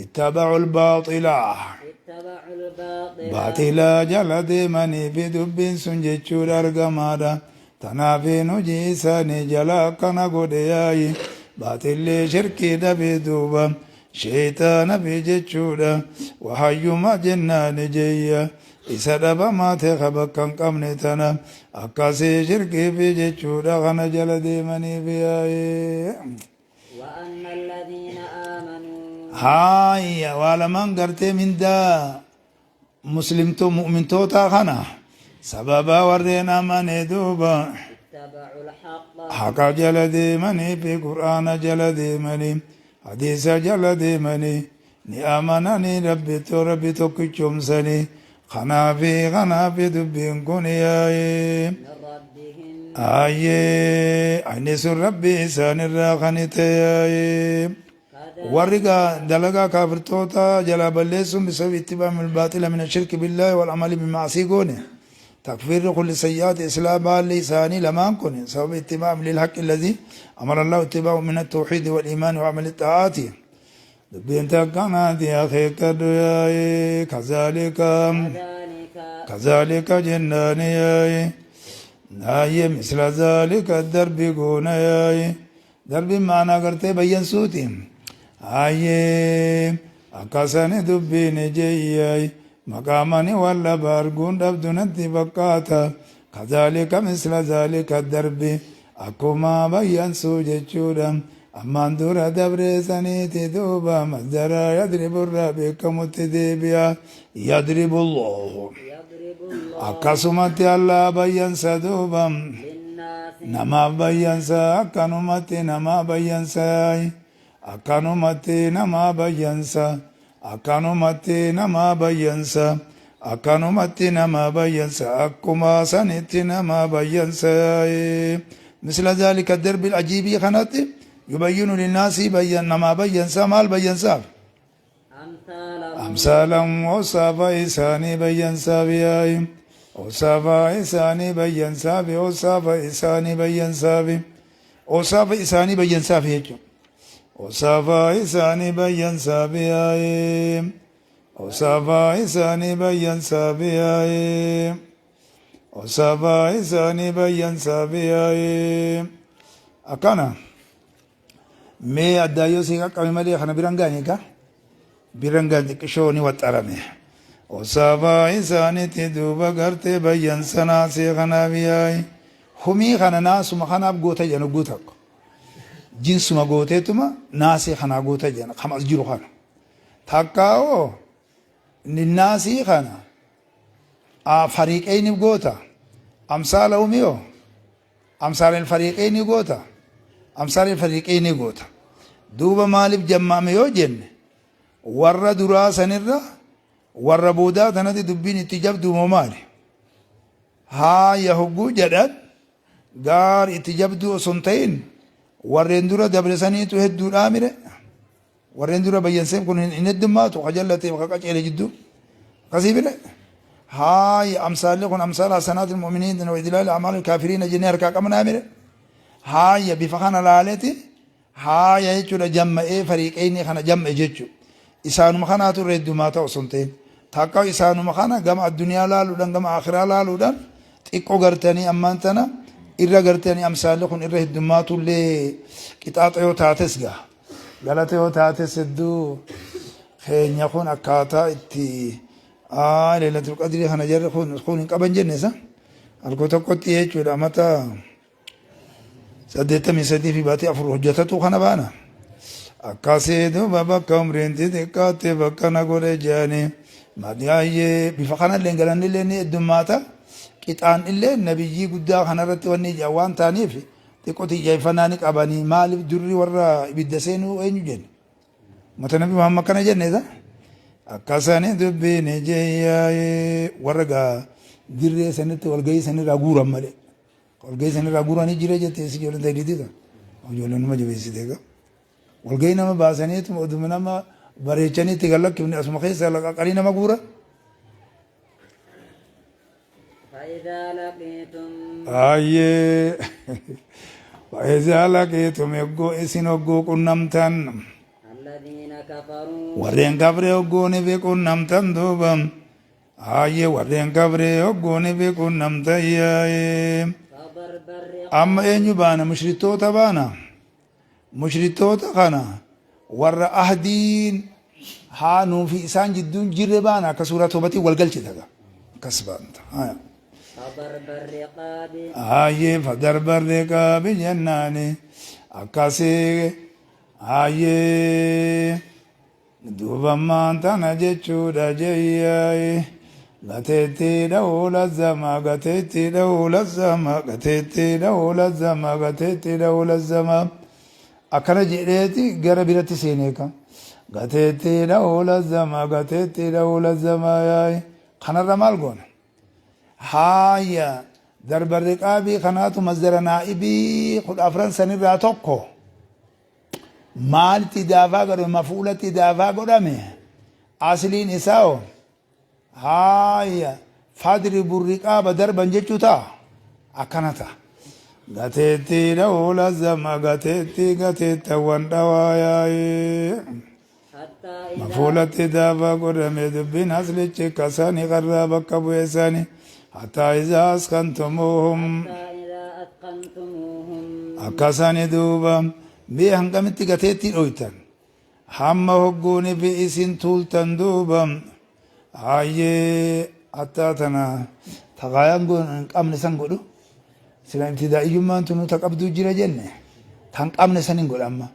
اتبعوا الباطل اتبعوا الباطل baaxila jala deemanii fi dubbiin sun jechuudha argamaadha tanaafiin hojii isaanii jala akkana godhe yaayi baaxillee shirkii dhabe duuba sheeyxaana fi jechuudha wahayyuma jennaani jeeyya isa dhabamaa ta'e bakka hin qabne tana akkasii shirkii fi jechuudha kana jala deemanii fi yaayi وأن الذين Haaya waa lamaan gartee mindaa muslimto mu'mintootaa kana sababa warreen amane duuba اتبعوا الحق haqa jala deemanii fi qur'aana jala deemanii hadiisa jala deemanii ni amananii rabbitoo rabbi tokkichoomsanii kanaafi kanaafi dubbiin kun yaa'ee من ربهم ayyee inni sun rabbi isaanirraa kan ta'e yaa'ee warri dalagaa kaafirtoota jalaa balleessuun bisababi ittibaami albaaxila min ashirki billaahi wal'amali bimaasii goone تكفير كل سيئات إسلام لساني لمان كن سبب اتباع للحق الذي أمر الله اتباعه من التوحيد والإيمان وعمل الطاعات دبين تكنا يا أخي كذلك كذلك كذلك جنان ياي ناي مثل ذلك الدرب قون ياي درب معنا قرتي بين سوتي آي أكسن دبين جياي مقامني ولا بارقون دبدنتي بقاتا كذلك مثل ذلك الدرب أكما بين سوجي چودا أمان دورا دبر سنيتي دوبا مصدر يضرب الرابي كمتديبيا يضرب الله يضرب الله akkasumatti allaa bayyansa duuba للناس namaaf bayyansa akkanumatti namaa bayyansa akkanumatti namaa bayyansa akkanumatti namaa bayyansa akkanumatti namaa bayyansa akkuma sanitti namaa bayyansa مثل ذلك الدرب العجيب خنات يبين للناس بين نما بينسا مال بينسا أمثالهم أمثالهم وصف إساني بينسا بياي وصف إساني بينسا بي وصف إساني بينسا بي وصف إساني بينسا بي وصف إساني بينسا بياي وصف إساني بينسا بياي وصف إساني بينسا بياي أكنا مي أدايو سيغا قمي مالي خنا بيرانغاني كا biran xiqqishoo ni waxxarame osaafaa isaanitti duuba gartee bayyansa naasee kanaaf yaa'e humii kana naasuma kanaaf goota jedhan hogguu takka jinsuma gooteetuma naasee kanaa goota jedhan kam as jiru kana takkaa'oo naasii kana fariiqeyni goota amsaala humiyoo amsaala fariiqeyni goota amsaala fariiqeyni goota duuba maaliif jammaame yoo jenne warra duraa sanirra warra boodaa tanatti dubbiin itti jabdu moo maali haaya hogguu jedhan gaar itti jabduu osoo hin ta'in warreen dura dabre saniitu hedduudhaa mire warreen dura bayyanseen kun hin heddummaatu kajallateef ka qaceele jidduu akkasii bire haaya amsaalli kun amsaal hasanaat ilmu'miniin wa idlaal amaal ilkaafiriina jennee harkaa qabnaa mire haaya bifa kana laaleti haaya jechuudha jamma'ee fariiqeyni kana jamma'e jechuudha isaanuma kanaatu irra heddummaata osoo hin ta'in takka isaanuma kana gama addunyaa laaluudhaan gama akhiraa laaluudhaan xiqqoo gartanii ammaan tana irra gartanii amsaalli kun irra heddummaatullee qixaaxa yoo taates gaa galata yoo taates hedduu keenya kun akkaataa itti leelatul qadrii kana jarri kun kun hin qaban jenne isa halkoo tokkotti jechuudha amata 83 fi baatii 4 hojjetatu kana baana. Akkasii duuba bakka umriin xixiqqaatti bakka na godhe jedhanii madiyaayyee bifa kanallee galanillee ni heddummaata. Qixaan illee nabiyyii guddaa kanarratti wanni ijaan waan ta'aniif xiqqoo xiyyeeffannaa ni qabanii maaliif durri warra ibidda seenuu eenyu jenne. Mata nabi Muhammad kana jenne isa. Akkasani dubbiin jeeyyaayee warra gaa dirree sanitti walgahii sanirraa guuran malee. Walgahii sanirraa guuranii jira jettee si ijoolleen ta'e ta'a. Ijoolleen nama jabeessite egaa. Walgahii nama baasaniitu oduma nama bareechanii itti gallakkifne asuma keessa qalii nama guura. فإذا لقيتم Ayyee فإذا لقيتم yogguu isin hogguu qunnamtan الذين كفروا warreen kabree hogguuni fi qunnamtan duuba ayyee warreen kabree hogguuni fi qunnamtan yaa'ee فضرب الرقاب amma eenyu baana mushritoota baana mushritoota kana warra ahdiin haa nuu fi isaan jidduun jirre baana akka suuraa toobatiin wal galchita akkas baanta haya. فضرب الرقاب Ayyee fadarba riqaabi jennaani akkasii ayyee Duuba ammaan tana jechuudha jeyyaayi. Gateettii dha'uu lazzama gateettii dha'uu lazzama gateettii dha'uu lazzama gateettii dha'uu lazzama. Akkana jedheeti gara biratti seenee ka. Gateettii dha'uu lazzama gateettii dha'uu lazzama yaayi. Kanarra maal goona? Haaya darba riqaabii kanaatu masdara naa'ibii 14 sanirraa tokko. Maalitti idaafaa godhame? Mafuulatti idaafaa godhame. Asliin isaa hoo? Haaya fadribu riqaaba darban jechuu ta'a. Akkana ta'a. Gateettii dha'uu lazzama gateettii gateettawwan dhawaa yaa'ee. Hattaa idaa Mafuulatti idaafaa godhame dubbiin aslichi kasani qarraa bakka bu'e sani. Hattaa izaa askantumuuhum. Hattaa idaa atqantumuuhum. Akkasani duuba mee hangamitti gateettii dhoytan? Hamma hogguuni fi isin tuultan duuba hayyee hattaa tana taqaayaan hin qabne san godhu sila ibtidaa'iyyummaan tunu ta qabduu jira jenne tan qabne san hin godha amma.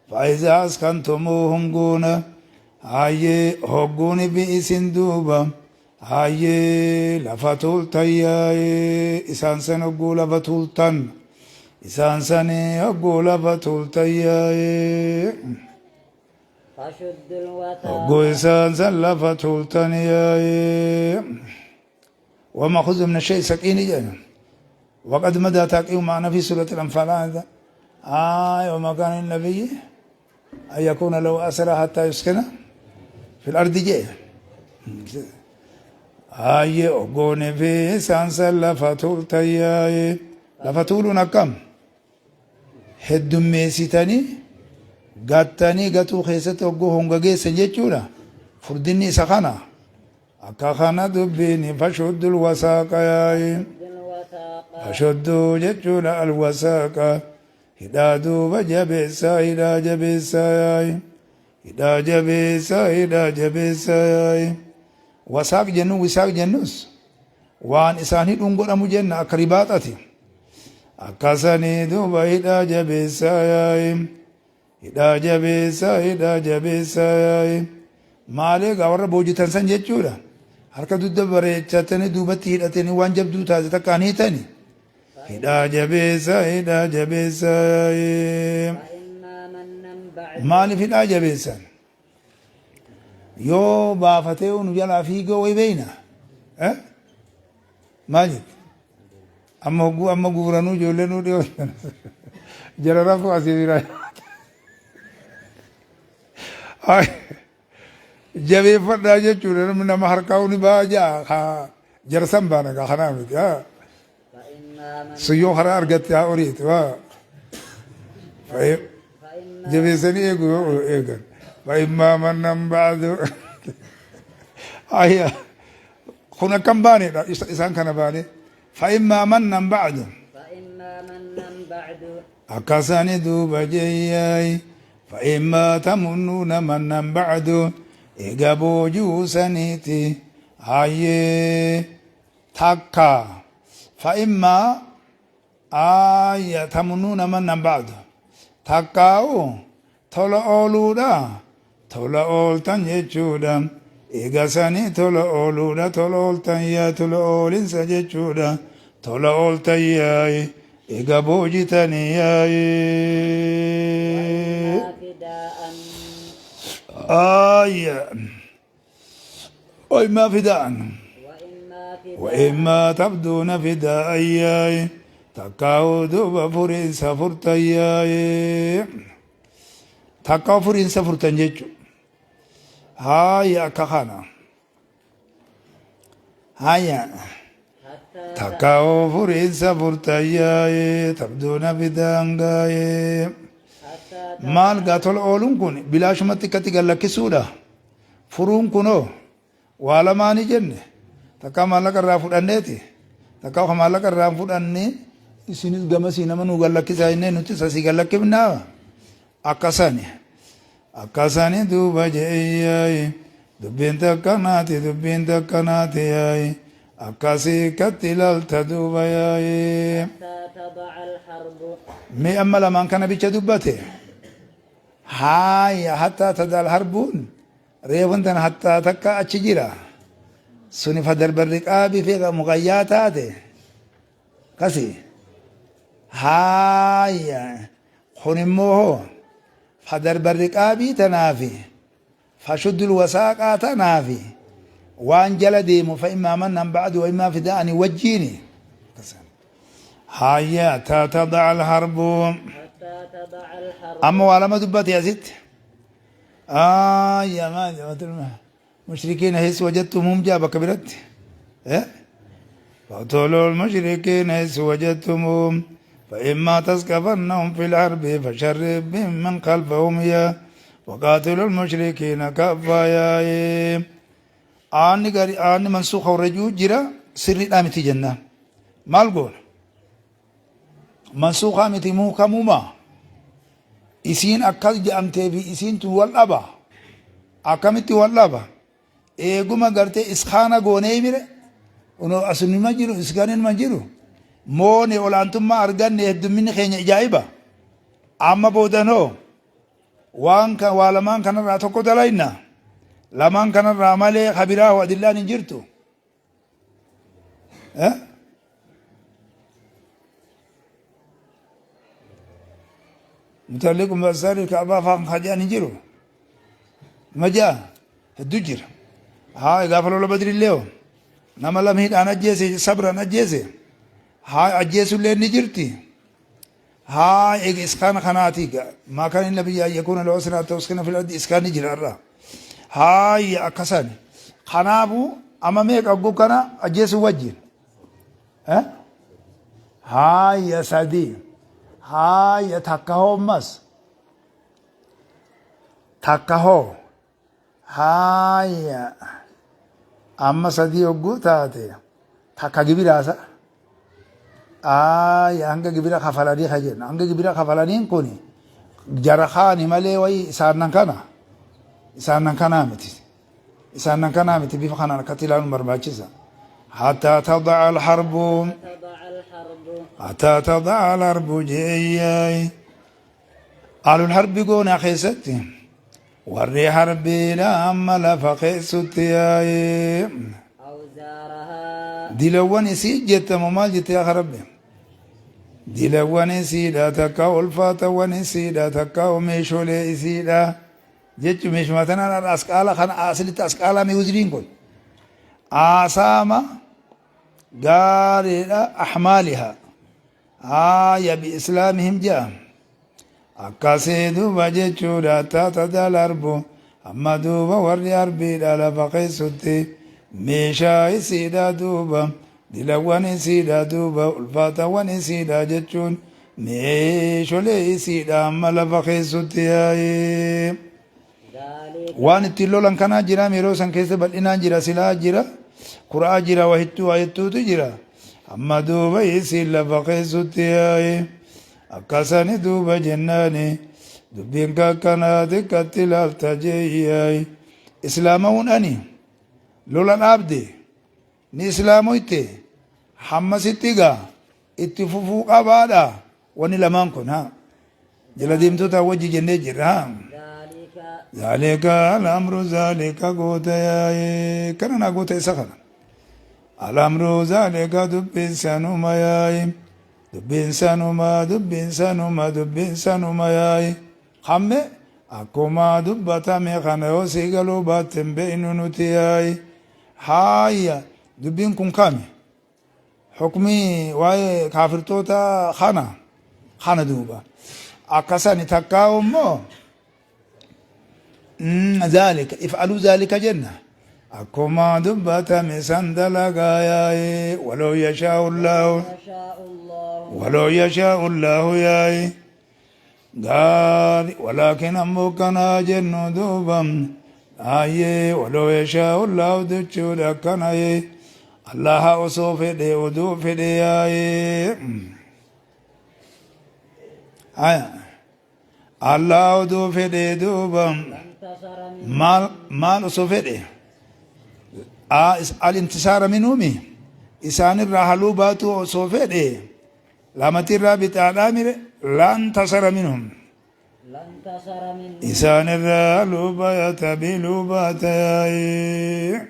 Faayiza askantumuuhum goona hayyee hogguuni fi isin duuba hayyee lafa tuultan yaa'ee isaan san hogguu lafa tuultan isaan san hogguu lafa tuultan yaa'ee Fashuddul hogguu wasaaqa. isaan san lafa tuultan yaa'ee وما خذ من الشيء سقيني جانا وقد مدى تاقيه معنا في سورة الأنفال هذا آه وما كان النبي أن يكون له أسرى حتى يسكن في الأرض جاء آي أقوني في سانسا لفتول تياي لفتول نكم heddummeessitanii gattanii gatuu keessatti hogguu honga geessan jechuudha. Furdinni isa kana. Akka kana dubbiin fashuddul wasaaqa yaa'i. Fashuddul wasaaqa. Fashudduu jechuudha alwasaaqa. Hidhaa duuba jabeessaa hidhaa jabeessaa yaa'i. Hidhaa jabeessaa hidhaa jabeessaa yaa'i. Wasaaq jennu wisaaq jennus waan isaan hidhuun godhamu jenna akka ribaaxati. Akkasanii duuba hidhaa jabeessaa yaa'i. Hidhaa jabeessaa hidhaa jabeessaa yaa'i. Maalee egaa warra boojitan san jechuudha. Harka dugda bareechatanii duubatti hidhatanii waan jabduu taate takkaan hiitani. Hidhaa jabeessaa hidhaa jabeessaa yaa'i. Fa'immaa mannan ba'du. Maaliif hidhaa jabeessan? Yoo baafatee nu jalaa fiigoo wayi beeyna. Eh? Maal jette? Amma hogguu amma guuranuu ijoollee nuu dhiyoo jara rafuu asii biraa. Ay, Jabeeffadhaa jechuudha namni nama harkaa ni ba'a ja'a haa jara san baana gaa kanaa miti. haa. Fa'immaa mannan Sun yoo karaa argatte haa oriitu. haa. Fa'immaa Jabeessanii eegu yoo eegan. Fa'immaa mannan ba'du. Ayya. Kun akkam baanedha isaan kana baane. Fa'immaa mannan ba'du. Fa'immaa mannan ba'du. Akkasani duuba jeeyyaay. Fa'immaa tamunnuuna mannan ba'du. Eega boojuu saniiti. Hayyee takka. Fa'immaa Aayya tamunnuuna mannan ba'du. Takkaa'u tola ooluudha tola ooltan jechuudha. Eega sanii tola ooluudha tola ooltan yaa tola oolinsa jechuudha. Tola ooltan yaa'i eega boojitanii yaa'i. Wa immaa fidaa'an. Aayya. وإما فداء وإما تبدون فداء ياي تكاو دوبا فرين سفرتا ياي تكاو فرين سفرتا جيتشو هاي أكخانا هاي تكاو فرين سفرتا ياي تبدون فداء ياي maal gaa tola ooluun kun bilaashumatti akkatti gallakkisuudha. Furuun kunoo waa lamaani jenne takkaa maallaqa irraa fudhanneeti takkaa ka maallaqa irraa hin fudhanne isinis gamasii nama nuu gallakkisaa jennee nutis asii gallakkifnaa akkasani akkasani duuba je'e yaayi dubbiin takkanaati dubbiin takkanaati yaayi akkasii katti ilaalta duuba yaayi. Mee amma lamaan kana bicha dubbate. Haaya hattaa tadaal harbuun Reefun tana hattaa takka achi jira. Suni fadarba riqaabi fi muqayyaa taate. Kasi. Haaya. Kun immoo hoo fadarba riqaabii tanaafi fashuddul wasaaqaa tanaafi waan jala deemu fa immaa mannan ba'du wa immaa fidaa'anii wajjiini. Haaya hattaa tada'a alharbu. Amma waa lama dubbate asitti. Haaya maal jedhama mushrikiina heessu wajattumum jaa bakka biratti. فاقتلوا المشركين حيث وجدتموهم فإما تثقفنهم في الحرب فشرد بهم من خلفهم يا وقاتلوا المشركين كافة يا aanni gari aanni mansuuka warra jiru jira sirriidhaa miti jennaan maal goona mansuukaa miti muukamuma isiin akkas jedhamtee fi isiin tun wal dhaba akkamitti wal dhaba Eeguma gartee iskaana goonee mire kunoo asunima jiru iskaaninuma jiru moone olaantummaa arganne heddumminni keenya ijaa'iba amma boodanoo waan kan waa lamaan kanarraa tokko dalayna lamaan kanarraa malee kabiraa hoo adillaan hin jirtu. Eh? Mutalliqun bi ka'baa faan kajaan hin jiru. Ma ja'a hedduu jira. Haa gaafa lola badrillee hoo nama lama hidhaan ajjeese sabraan ajjeese haa ajjeesullee ni jirti. Haa eega iskaana kanaati maa kan inni biyya yakuuna lahu asnaa ta'uskina fil ardi iskaanni jira irraa. Haa akkasani. Kanaafuu amma meeqa hogguu kana ajjeesuu wajjin. Eh? Haaya sadii. Haaya takka hoommas. Takka hoo. Haaya amma sadii hogguu taate takka gibiraasa. Haaya hanga gibira kafalanii ka jenna. Hanga gibira kafalaniin kun jara kaani malee wayi isaannan kana. Isaannan kanaa miti. Isaannan kanaa miti bifa kanaan akkatti ilaaluun barbaachisa. Hattaa tada'a alharbu. Hattaa tada'a alharbu jeeyyaay. Alul harbi goonaa keessatti warri harbiidha amma lafa keessutti yaa'ee. Dilawwan isii jettamu maal jette yaa rabbi? Dilawwan isiidha takka ulfaatawwan isiidha takka meeshoolee isiidha jechuun meeshuma tanaan asqaala kana asilitti asqaalaa mee wuzriin kun aasaama gaariidha ahmaaliha Haaya bi islaamihim je'a. Akkasii duuba jechuudha hattaa tadaal harbu amma duuba warri harbiidha lafa keessutti meeshaa isiidha duuba dilawwan isiidha duuba ulfaatawwan isiidha jechuun meesholee isiidha amma lafa keessutti yaa'ee. Waan ittiin lolan kanaa jira yeroo san keessa bal'inaan jira silaa jira kuraa jira wahittuu wahittuutu jira amma duuba isiin lafa keessutti yaa'e akkasani duuba jennaani dubbiin kakkanaa xiqqatti ilaalta jeeyyaay islaamawuun ani lola dhaabde ni islaamoyte hammasitti gaa itti fufuu qabaadha Wanni lamaan kun haa jala deemtoota wajji jennee jirra haa. Zaalika al'amru zaalika goota yaa'ee kana naa goota isa kana. Al'amru zaalika dubbiin sanuma yaa'ee dubbiin sanuma dubbiin sanuma dubbiin sanuma yaa'ee hamme akkuma dubbatame kana yoo si galuu baatte hin beeknu nuti yaa'ee haaya dubbiin kun kami. Hukmii waa'ee kaafirtoota kana kana duuba akkasani takkaa immoo zaalika if'aluu zaalika jenna akkuma dubbatame san dalagaa yaa'ee waloo yashaa'ullaahu waloo yashaa'ullaahu yaa'ee Gaari walaakin ammoo kanaa jennu duuba ayyee waloo yashaa'ullaahu jechuudha akkanayee Allaha osoo fedhe oduu fedhe yaa'ee haya Allah oduu fedhe duuba maal maal osoo fedhe al-intisaara minuumi isaanirraa haluu baatu osoo fedhe Lamati irraa bitaadhaa mire laan tasara minhum. لانتصر منهم Isaan irraa haaluu baya tabiiluu baata yaa'ii.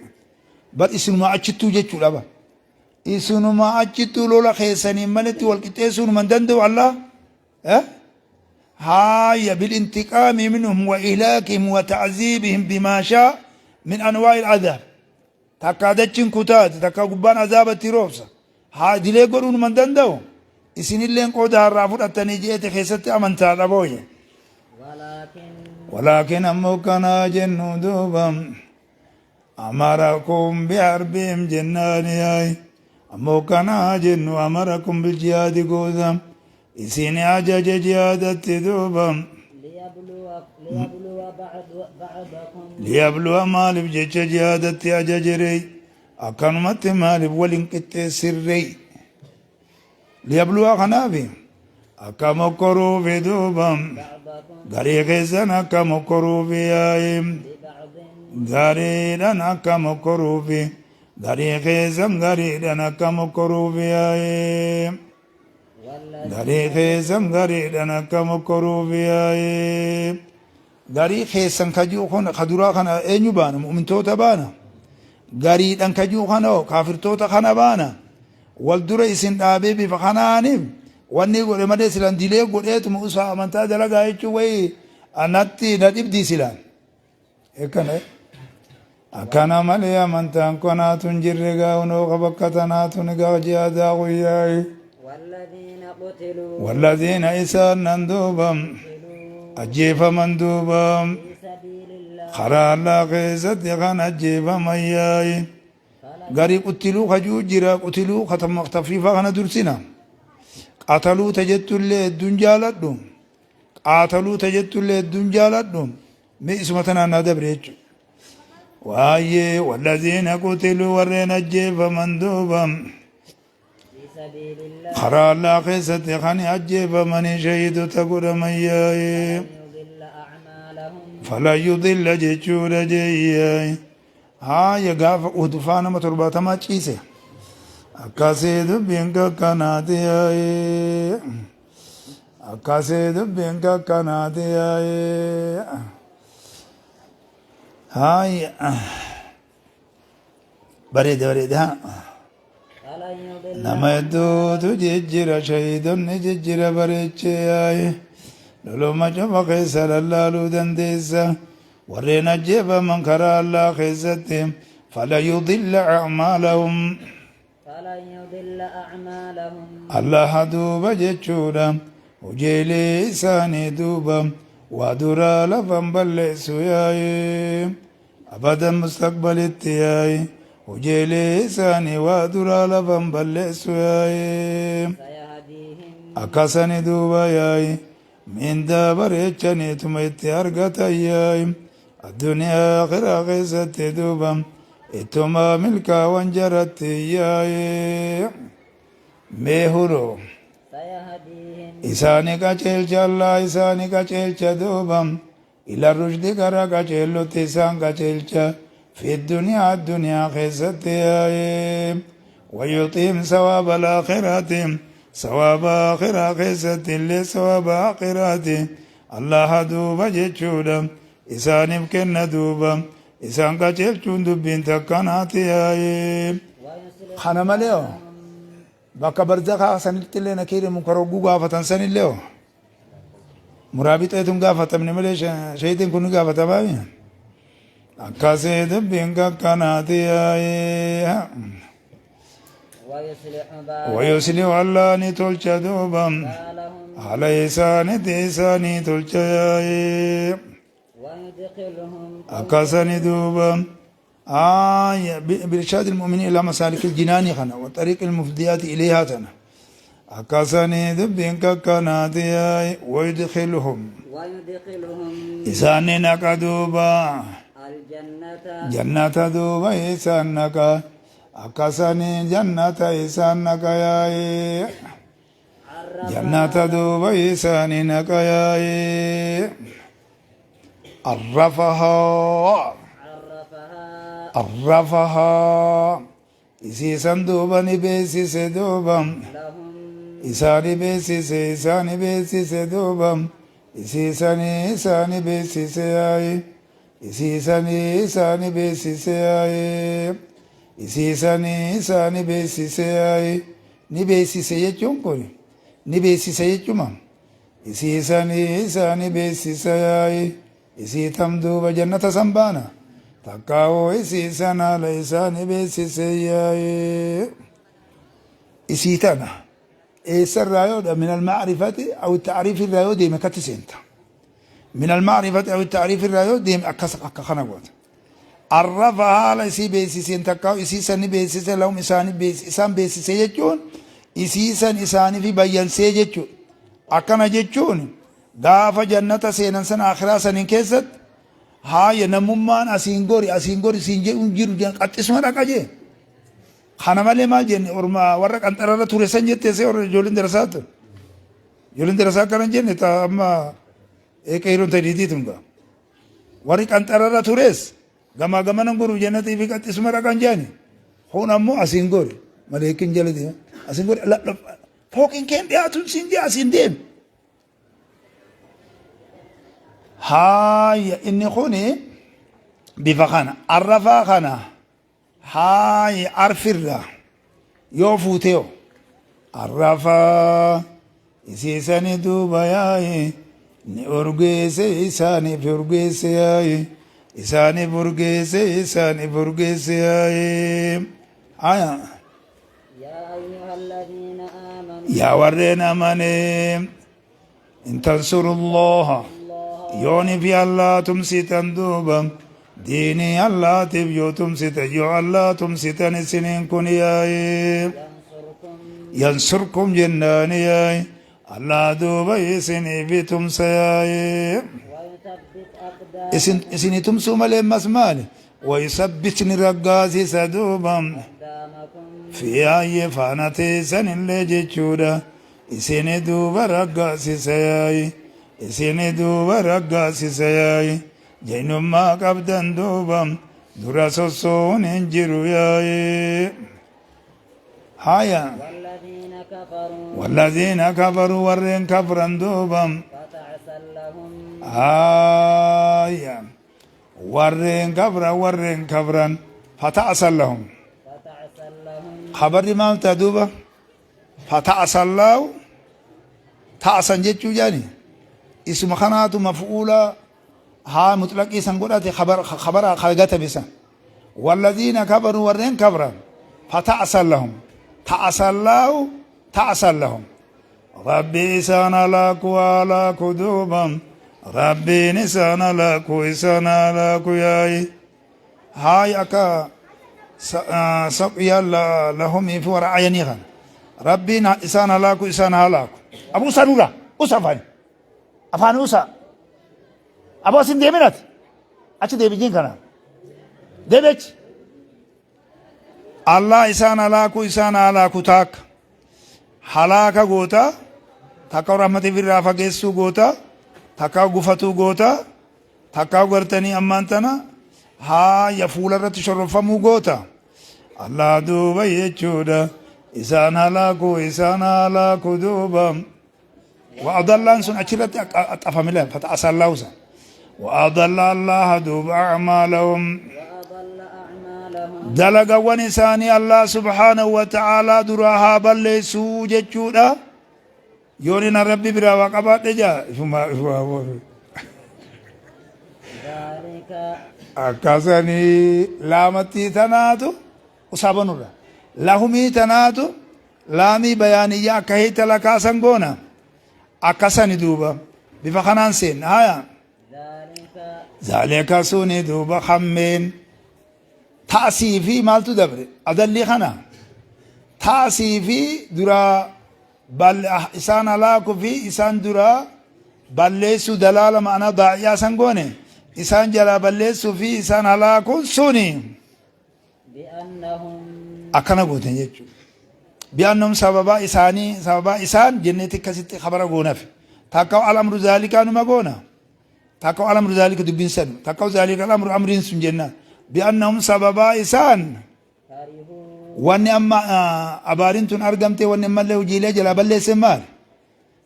Bar isinuma achittuu jechuudha bar. Isinuma achittuu lola keessaniin maletti wal qixxeessuu numa hin danda'u Allah. Eh? Haaya bilintiqaami minhum wa ihlaakihim wa ta'ziibihim bimaa shaa min anwaa'il adhaab. Takkaa dachiin kutaati, takkaa gubbaan azaaba itti roobsa. Haa dilee godhuu numa hin danda'u. Isinilleen qooda har'aa fudhattanii je'ete keessatti amantaadha booye. Walaakin. Walaakin ammoo kanaa jennu duuba amarakum biharbihim jennaani yaay ammoo kanaa jennu amarakum biljihaadi goosa isin ajaje jihaadatti duuba. Liyabluwa ba'dakum. Liyabluwa maaliif jecha jihaadatti ajajeree Akkanumatti maaliif wal hin qixxeessirree? Liyabluwa kanaafi akka mokkoruufi duuba garii keessan akka mokkoruufi yaa'i gariidhan akka mokkoruufi garii keessan gariidhan akka mokkoruufi yaa'i garii keessan gariidhan akka mokkoruufi yaa'i Garii keessan ka ji'u kun ka duraa kana eenyu baana? Mu'mintoota baana. Gariidhan ka ji'u kana hoo kaafirtoota kana baana. Wal dura isin dhaabee bifa kanaaniif wanni godhe malee silaan dilee godheetuma usaa amantaa dalagaa jechuun wayi anatti na dhibdii silaan. Akkana akkana malee amantaan konaatu hin jirre gaa hunoo ka bakka tanaatu ni gaa jihaadaa guyyaayi. Walladiina qutiluu. Walladiina isaan nan duuba ajjeefaman duuba Fi sabiilillah. karaa Allaa keessatti kan ajjeefaman yaayi. Garii quttiluu kajuu jira qutiluu kataffiifaa kana dursina. Qataluu tajettullee hedduun jaaladhu. Qaataluu tajettullee hedduun jaaladhu. Mee isuma tanaan naa dabre jechuudha. Waa'ee wallaziina qutiluu warreen ajjeefaman duuba. Fi sabiilillah. Karaa Allaa keessatti kan ajjeefamanii shahiidota godhaman yaa'ee. Falan yudilla a'maalahum. Falan yudilla jechuudha jeeyyaa'e. Haaya gaafa Uhud faa nama torbaatamaa ciise. Akkasii dubbiin kakkanaati yaa'ee. Akkasii dubbiin kakkanaati yaa'ee. Haaya. Bareeda bareeda. Falan yudilla Nama hedduutu jijjira shahiidonni jijjira bareechee yaaye. Loluma cufa keessa lallaaluu dandeessa. Warreen ajjeefaman karaa Allaa keessatti fala yudilla a'maalahum. Falan yudilla a'maalahum. Allaha duuba jechuudha. Hojiilee isaanii duuba waa duraa lafan balleessu yaaye. Abadan mustaqbalitti yaaye. Hojiilee isaanii waa duraa lafan balleessu yaaye. Sayahdiihim. Akkasani duuba yaaye. Mindaa bareechaniituma itti argatan yaa'i. Adduniyaa akhiraa keessatti duuba ittuma milkaawan jaratti yaa'i. Mee huroo Sayahdiihim. Isaani qaceelcha Allah isaani qaceelcha duuba ila rushdi gara qaceellutti isaan qaceelcha fi duniyaa adduniyaa keessatti yaa'i. Wayuxiim sawaaba alaakhiraati Sawaaba aakhiraa keessatti illee sawaaba aakhiraati Allaaha duuba jechuudha isaaniif kenna duuba isaan qaceelchuun dubbiin takkanaati yaa'ee. Kana malee hoo bakka barzakaa sanitti illee nakiiri munkar hogguu gaafatan sanillee hoo muraabixeetu hin gaafatamne malee shahiitiin kun ni gaafatamaa akkasii dubbiin kakkanaati yaa'ee. Wayuslihu Allah ni tolcha duuba haala isaaniti isaanii tolcha yaa'ee akkasani duuba آية بإرشاد المؤمنين إلى مسالك الجنان خنا وطريق المفضيات إليها تنا أكاسني دبين ككنات ويدخلهم ويدخلهم إساني نكدوبا الجنة جنة دوبا إسان نكا Akka saniin jannata isaan naqa yaa'ee. Jannata duuba isaanii naqa yaa'ee. Arrafahaa. Arrafahaa. Isiisan duuba ni beeksise duuba. Isaani beeksise isaani beeksise duuba. Isii sanii isaani beeksise yaayi. Isii sanii isaani beeksise yaayi. Isii sanii isaani beeksise yaayi. Ni beeksise jechuun kun ni beeksise jechuma. Isii sanii isaani beeksise yaayi. Isii tam duuba jannata san baana. Takkaawoo isii san haala isaani beeksise yaayi. Isii tana eessarraa yoodha min almacrifati aw tacriif irraa yoo deeme akkatti seenta. Min almacrifati aw tacriif irraa yoo deeme akkas akka kana goota. Arrafa haala isii beeksiseen takkaa isii san ni beeksise lahum isaani isaan beeksise jechuun isii san isaanifi bayyansee jechuudha. Akkana jechuun gaafa jannata seenan san akhiraa saniin keessatti haaya namummaan asiin gori asiin gori siin jedhuun jiru qaxxisuma dhaqa jee. Kana malee maal jenne orma warra qanxararra ture san jettee see warra ijoolleen darasaa tun. Ijoolleen darasaa akkana hin jenne ta amma qeeyroon ta diidii tun gaa. Warri qanxararra tures gamaa gamana goru jannatii fi qaxxisuma dhaqan jedhani. Kun ammoo asiin gori maleekin jala deema. Asiin gori fooqiin keen dhiyaatuun siin jee asiin deemi. Haaya inni kuni bifa kana arrafaa kana Haayi arfirra yoo fuuteo arrafa isiisani duuba yaayi ni urgeesse isaaniif urgeesse yaayi isaaniif urgeesse isaaniif urgeesse yaayi haya. يا أيها الذين آمنوا Yaa warreen amanee In tansurullaha yooni fi Allah tumsitan duuba diinii Allaatiif yoo tumsitan yoo Allah tumsitan isiniin kun yaa'e yansurkum jennaani yaa'e Allah duuba isiniif tumsa yaa'e isin isinii tumsuu malee ammas maali wayusabbit ni raggaasisa duuba fi yaa'e faana teessanillee jechuudha. Isini duuba raggaasisa yaayi Isini duuba raggaasisa yaayi Jaynummaa qabdan duuba dura sosso'uun hin jiru yaayi Haya. والذين كفروا Wallaziina kafaruu warreen kafran duuba فتعسا لهم Haya. Warreen kafran warreen kafran fata'asan lahum. فتعسا لهم Khabarri maal ta'a duuba? Fata'asallaahu ta'asan jechuu jaani isuma kanaatu maf'uula haa mutlaqii san godhate khabara gatame san wallaziina kafaruu warreen kafran fata'asan lahum ta'asallaahu ta'asan lahum rabbi isaan halaaku halaaku duuba rabbiin isaan halaaku isaan halaaku yaayi Haay akka saqiya lahumii fi warra ayanii kana. Rabbiin isaan halaaku isaan halaaku. Abu usa nurra usa afaani. Afaani usa. Abu asin deemin ati. Achi deebi jiin kana. Deebi achi. Allah isaan halaaku isaan halaaku taakka. Halaaka goota takka rahmatiif irraa fageessuu goota takka gufatuu goota Takkaa gartanii ammaan tana haaya fuula irratti shorrofamuu goota. Allah duuba jechuudha. Isaan halaaku isaan halaaku duuba. Wa'adallaan sun achirratti axafame lafa fata'asallaahu san. Wa'adalla Allah duuba a'maalahum. وأضل أعمالهم Dalagawwan isaanii Allah subhaanahu wa ta'aalaa duraa haa balleessuu jechuudha. Yoon ina rabbi biraa waa qabaadhe jaa ifuma ifuma Dhaalika. Akkasanii laamattii tanaatu usaa banurra. Lahumii tanaatu laamii bayaaniyyaa akka hiita lakaasan goona. Akkasani duuba bifa kanaan seenna. Haya. Dhaalika. Zaalika suni duuba hammeen Ta'asii fi maaltu dabre? Adallii kana. Ta'asii fi duraa isaan halaaku fi isaan duraa balleessuu dalaala ma'anaa daa'iyaa san goone isaan jalaa balleessuu fi isaan halaakuun suni Bi'annahum. Akkana gootan jechuudha. Bi'annahum sababaa isaanii sababaa isaan jenneeti akkasitti khabara goonafi. Takka al-amru zaalikaa numa goona. Takka al-amru zaalika dubbiin sanu. Takka zaalika al-amru amriin sun jennaan. Bi'annahum sababaa isaan Karihuu. wanni amma abaariin tun argamte wanni ammallee hojiilee jalaa balleesse maali?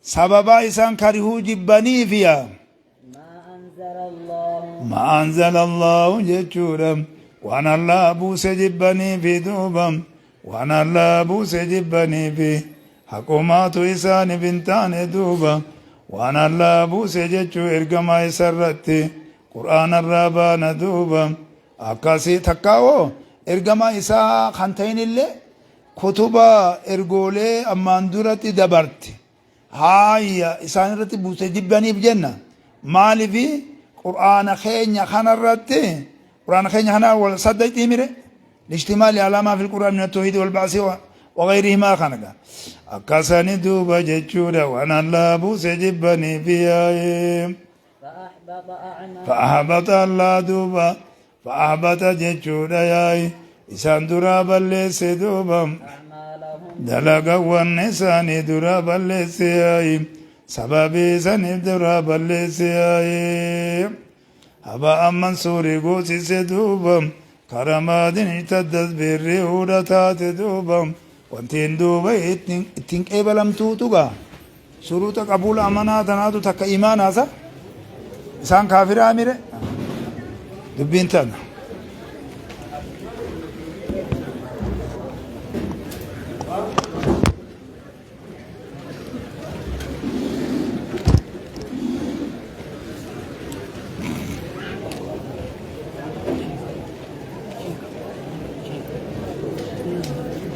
Sababaa isaan karihuu jibbaniifiya. ما أنزل الله Ma anzala Allahu jechuudha. Waan Allah buuse jibbaniifi duuba. Waan Allah buuse jibbaniifi haqumaatu isaaniif hin taane duuba. Waan Allah buuse jechuu ergamaa isarratti qur'aanarraa baana duuba. Akkasii takkaawoo ergamaa isaa kan ta'in illee kutuba ergoolee ammaan duratti dabarte. Haaya isaan irratti buuse jibbaniif jenna. Maalifi qur'aana keenya kanarratti qur'aana keenya kana wal saddaxii mire lishtimaali alaamaa fil qur'aan min at-tawhiid wal ba'si wa gayrihimaa kana akkasani duuba jechuudha waan Allah buuse jibbaniif yaa'ee. فأحبط أعمالهم فأحبط الله duuba فأحبط jechuudha yaa'i isaan duraa balleesse duuba. أعمالهم Dalagawwan isaanii duraa balleesse yaa'i sababii isaniif duraa balleesse yaa'i haba'an mansuurii goosise duuba karamaadin irtaddas birrii hudha taate duuba wantiin duuba ittiin qeebalamtuutu gaa shuruuxa qabuula amanaa tanaatu takka imaanaasa isaan kaafiraa mire dubbiin tana.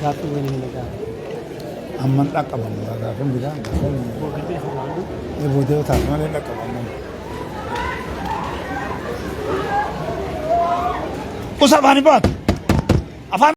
Gaaffii waliin hin gaafate. Amman dhaqqabamu gaafin biraa gaafin boodee taate malee dhaqqabamu. Usa afaanii baatu. Afaan